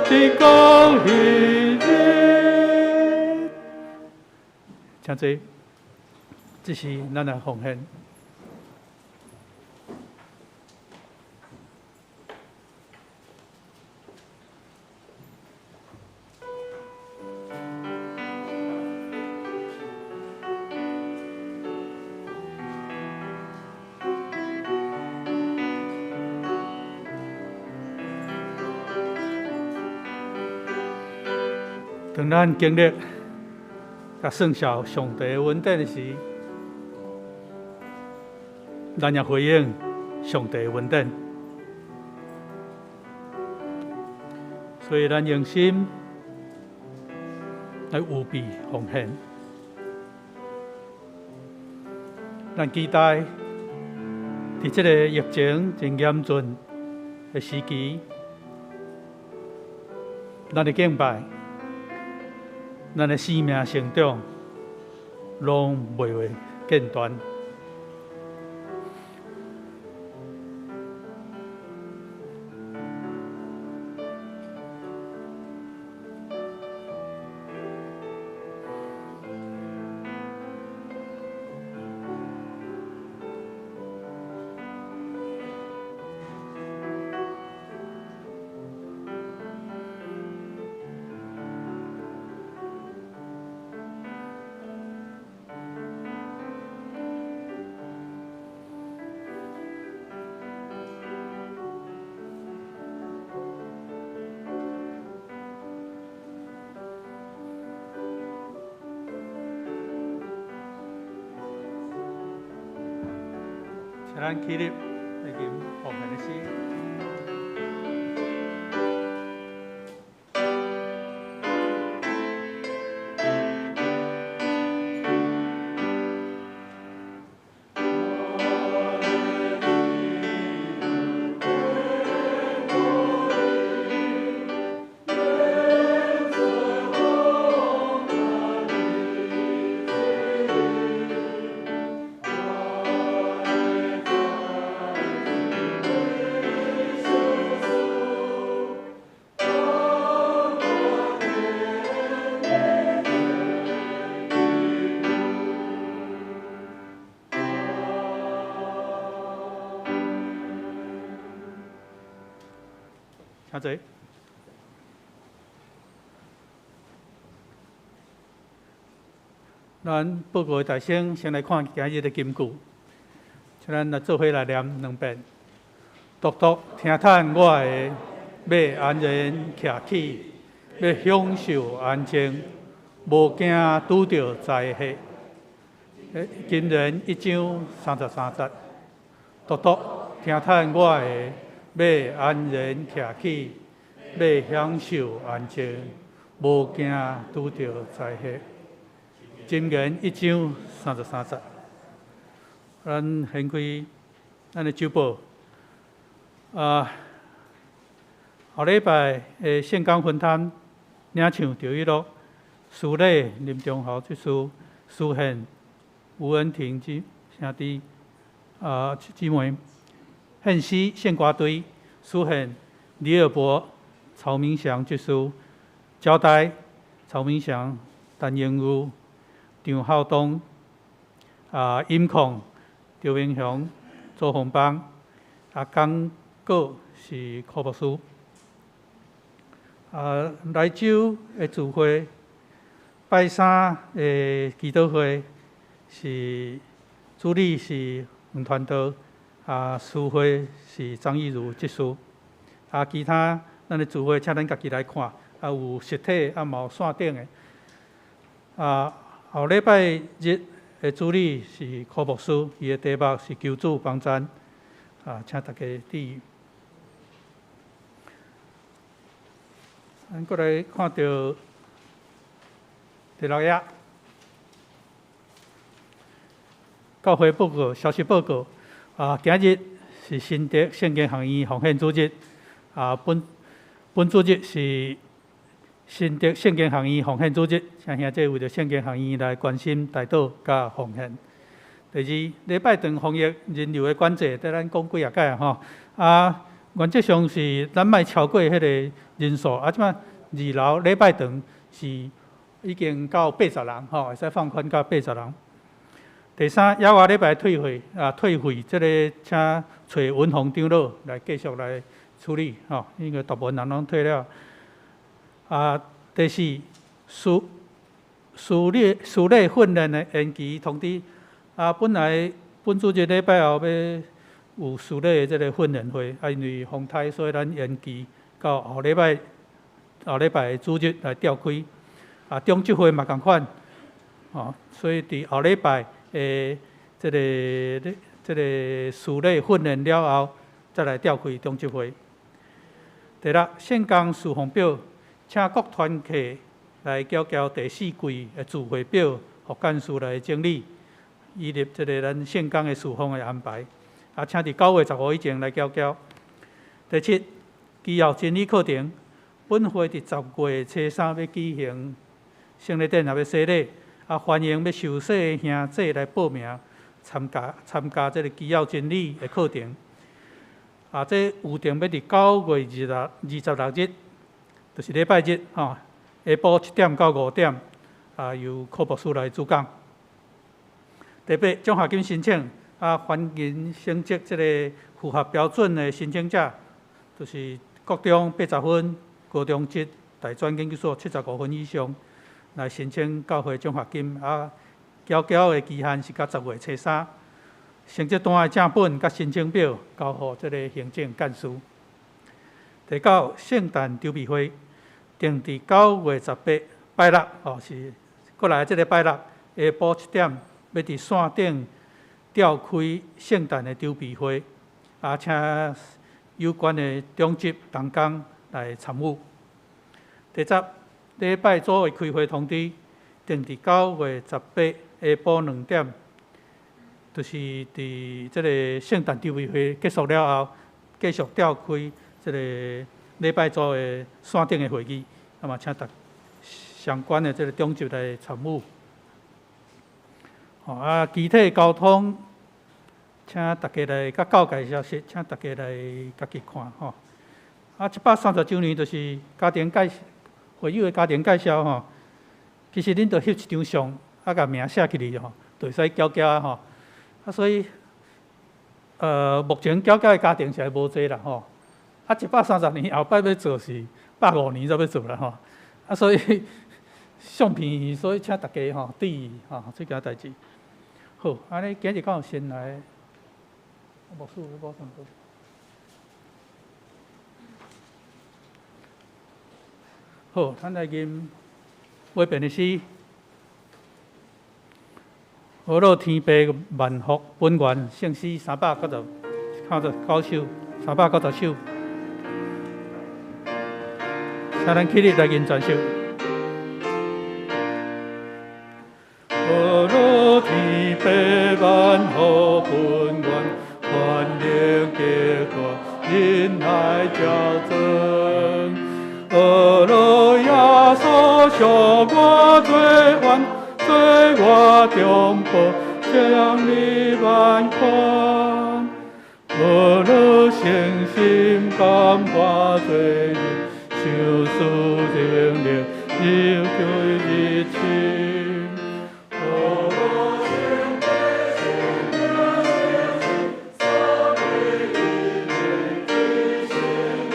直到彼日。請坐，這是咱的奉獻。當咱經歷佮算數上帝的恩典時，咱也回應上帝的恩典。所以咱用心來預備奉獻，咱期待佇這個疫情真嚴峻的時期，咱的敬拜，咱的生命成長，攏袂會間斷。請咱起立，來吟奉獻的詩。請坐。咱報告的大聲，先來看今日的金句。請咱來做伙來念兩遍。獨獨聽嘆我的，欲安然徛起，欲享受安靜，無驚拄著災禍。箴言一章三十三節。獨獨聽嘆我的，欲安然徛起，欲享受安靜，無驚拄著災禍。箴言一章三十三節。咱掀開咱的周報。啊，後禮拜的聖工分擔領唱赵一樂、司禮林忠豪執事、司獻吳恩婷姊兄弟啊姊妹。獻詩聖歌隊，司獻李爾博、曹明祥執事，交代曹明祥、陳英如、張浩東、啊尹控、赵明雄、周鴻邦，啊講稿是柯牧師。啊，來週的聚會，拜三的祈禱會是主理是黃傳道。啊，司會是張義如執事。啊，其他咱的聚會，請咱家己來看。啊，有實體，啊，嘛有線頂的。啊，後禮拜日的主理是柯牧師，伊的題目是求主幫贊。啊，請大家注意。咱閣來看著第六頁，教會報告、消息報告。啊，今日是新竹聖經學院奉獻主日。啊，本本主日是新竹聖經學院奉獻主日，請兄弟為著聖經學院來關心、代禱佮奉獻。第二，禮拜堂防疫人流的管制，綴咱講幾仔擺吼。啊，原則上是咱莫超過彼个人數。啊，這擺二樓禮拜堂是已經到八十人吼，會使放寬到八十人。第三，猶下禮拜退會啊，退會這個請揣文宏長老來繼續來處理吼，因為大部分人攏退了。啊，第四，司司禮司禮訓練的延期通知。啊，本來本主日禮拜後欲有司禮的這個訓練會，啊，因為風颱，所以咱延期到後禮拜後禮拜的主日來召開。啊，中集會嘛仝款，哦，所以佇後禮拜的這個司禮訓練了後，再來召開中集會。第六，聖工事奉表，請各團契來繳交第四季的聚會表，予幹事來整理，以及這个咱聖工的事奉的安排。啊，請佇9月15以前來繳交。第七，基要真理課程，本會佇10月初三欲舉行聖禮典，也欲洗禮，啊，歡迎欲受洗的兄姊來報名參加這个基要真理的課程。啊，這預定欲佇9月26日，就是禮拜日吼，下晡7點到5點，啊，由柯博士來主講。第八，獎學金申請，啊，歡迎成績這个符合標準的申請者，就是國中80分、高中職、大專研究所75分以上，來申請教會獎學金。啊，繳交的期限是到10月初三。成績單的正本佮申請表交予這个行政幹事。第九，聖誕籌備會定佇9月18拜六，哦，是過來這个拜六下晡7點，欲佇線頂召開聖誕的籌備會，啊，請有關的長執同工來參與。第十，禮拜組的開會通知定佇9月18下晡2點。就是佇這个聖誕籌備會結束了後，繼續召開這个禮拜組的線頂的會議，啊嘛請逐相關的這个長執來參與。吼啊，其他交通，請大家來佮教界消息，請大家來家己看吼。啊，130週年就是家庭介會友的家庭介紹吼。其實恁著翕一張相，啊，共名寫起來吼，就會使繳交啊吼。啊，所以，目前繳交的家庭是無濟啦吼。啊，130年後擺欲做是150年才欲做啦吼。啊，所以相片，所以請大家吼注意吼這件代誌。好，按呢今日敢有新來？牧師欲補充無？好，咱來吟畫面的詩。阿樂天父萬福本願聖詩399首，390首，請咱起立來吟全首。阿樂天父萬福本願，權能極大，仁愛照尊。阿樂耶穌贖我罪冤。做我中保，獎勵萬款。阿樂誠心感化罪人，受賜能力，入罪入侵。阿樂聖父聖子聖神，三位一體，至聖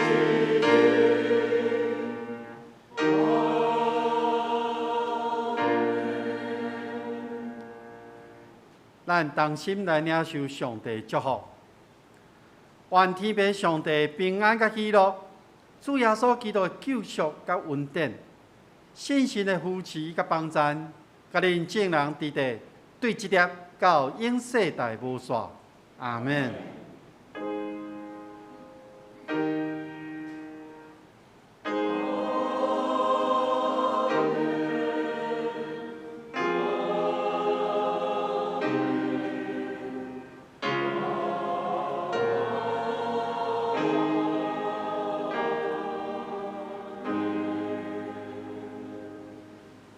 至尊。咱同心來領受上帝祝福，願天父上帝平安佮喜樂，主耶穌基督的救贖佮恩典，聖神的扶持佮幫贊，佮恁眾人佇佇對這粒到永世代無煞。阿們。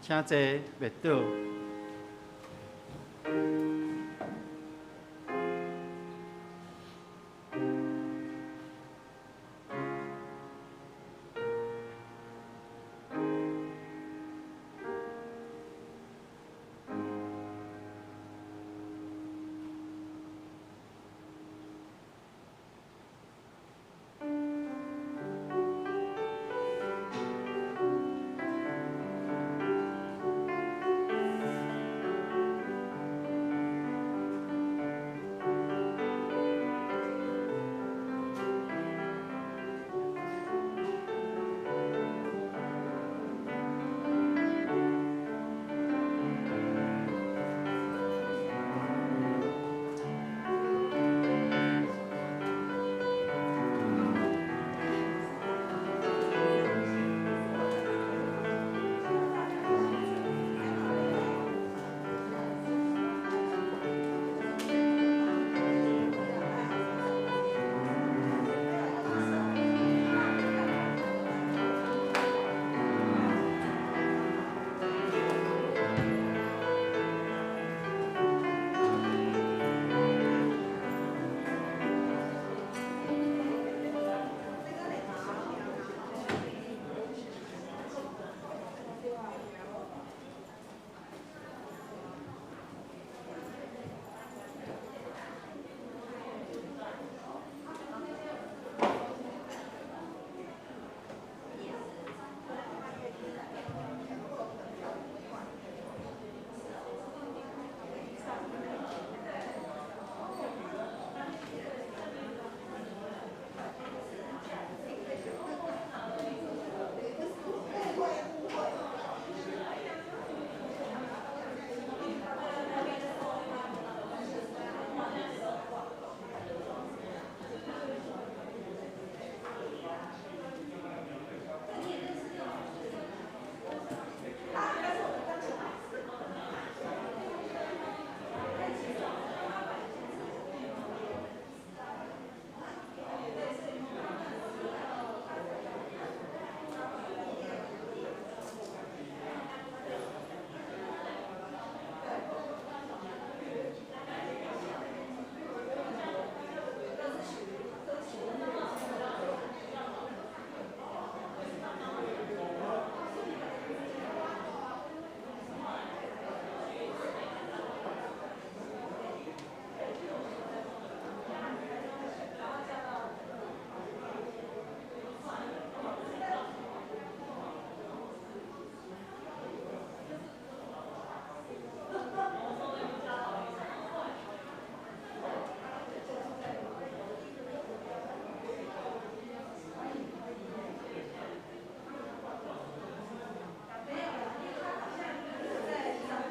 請坐，勿倒。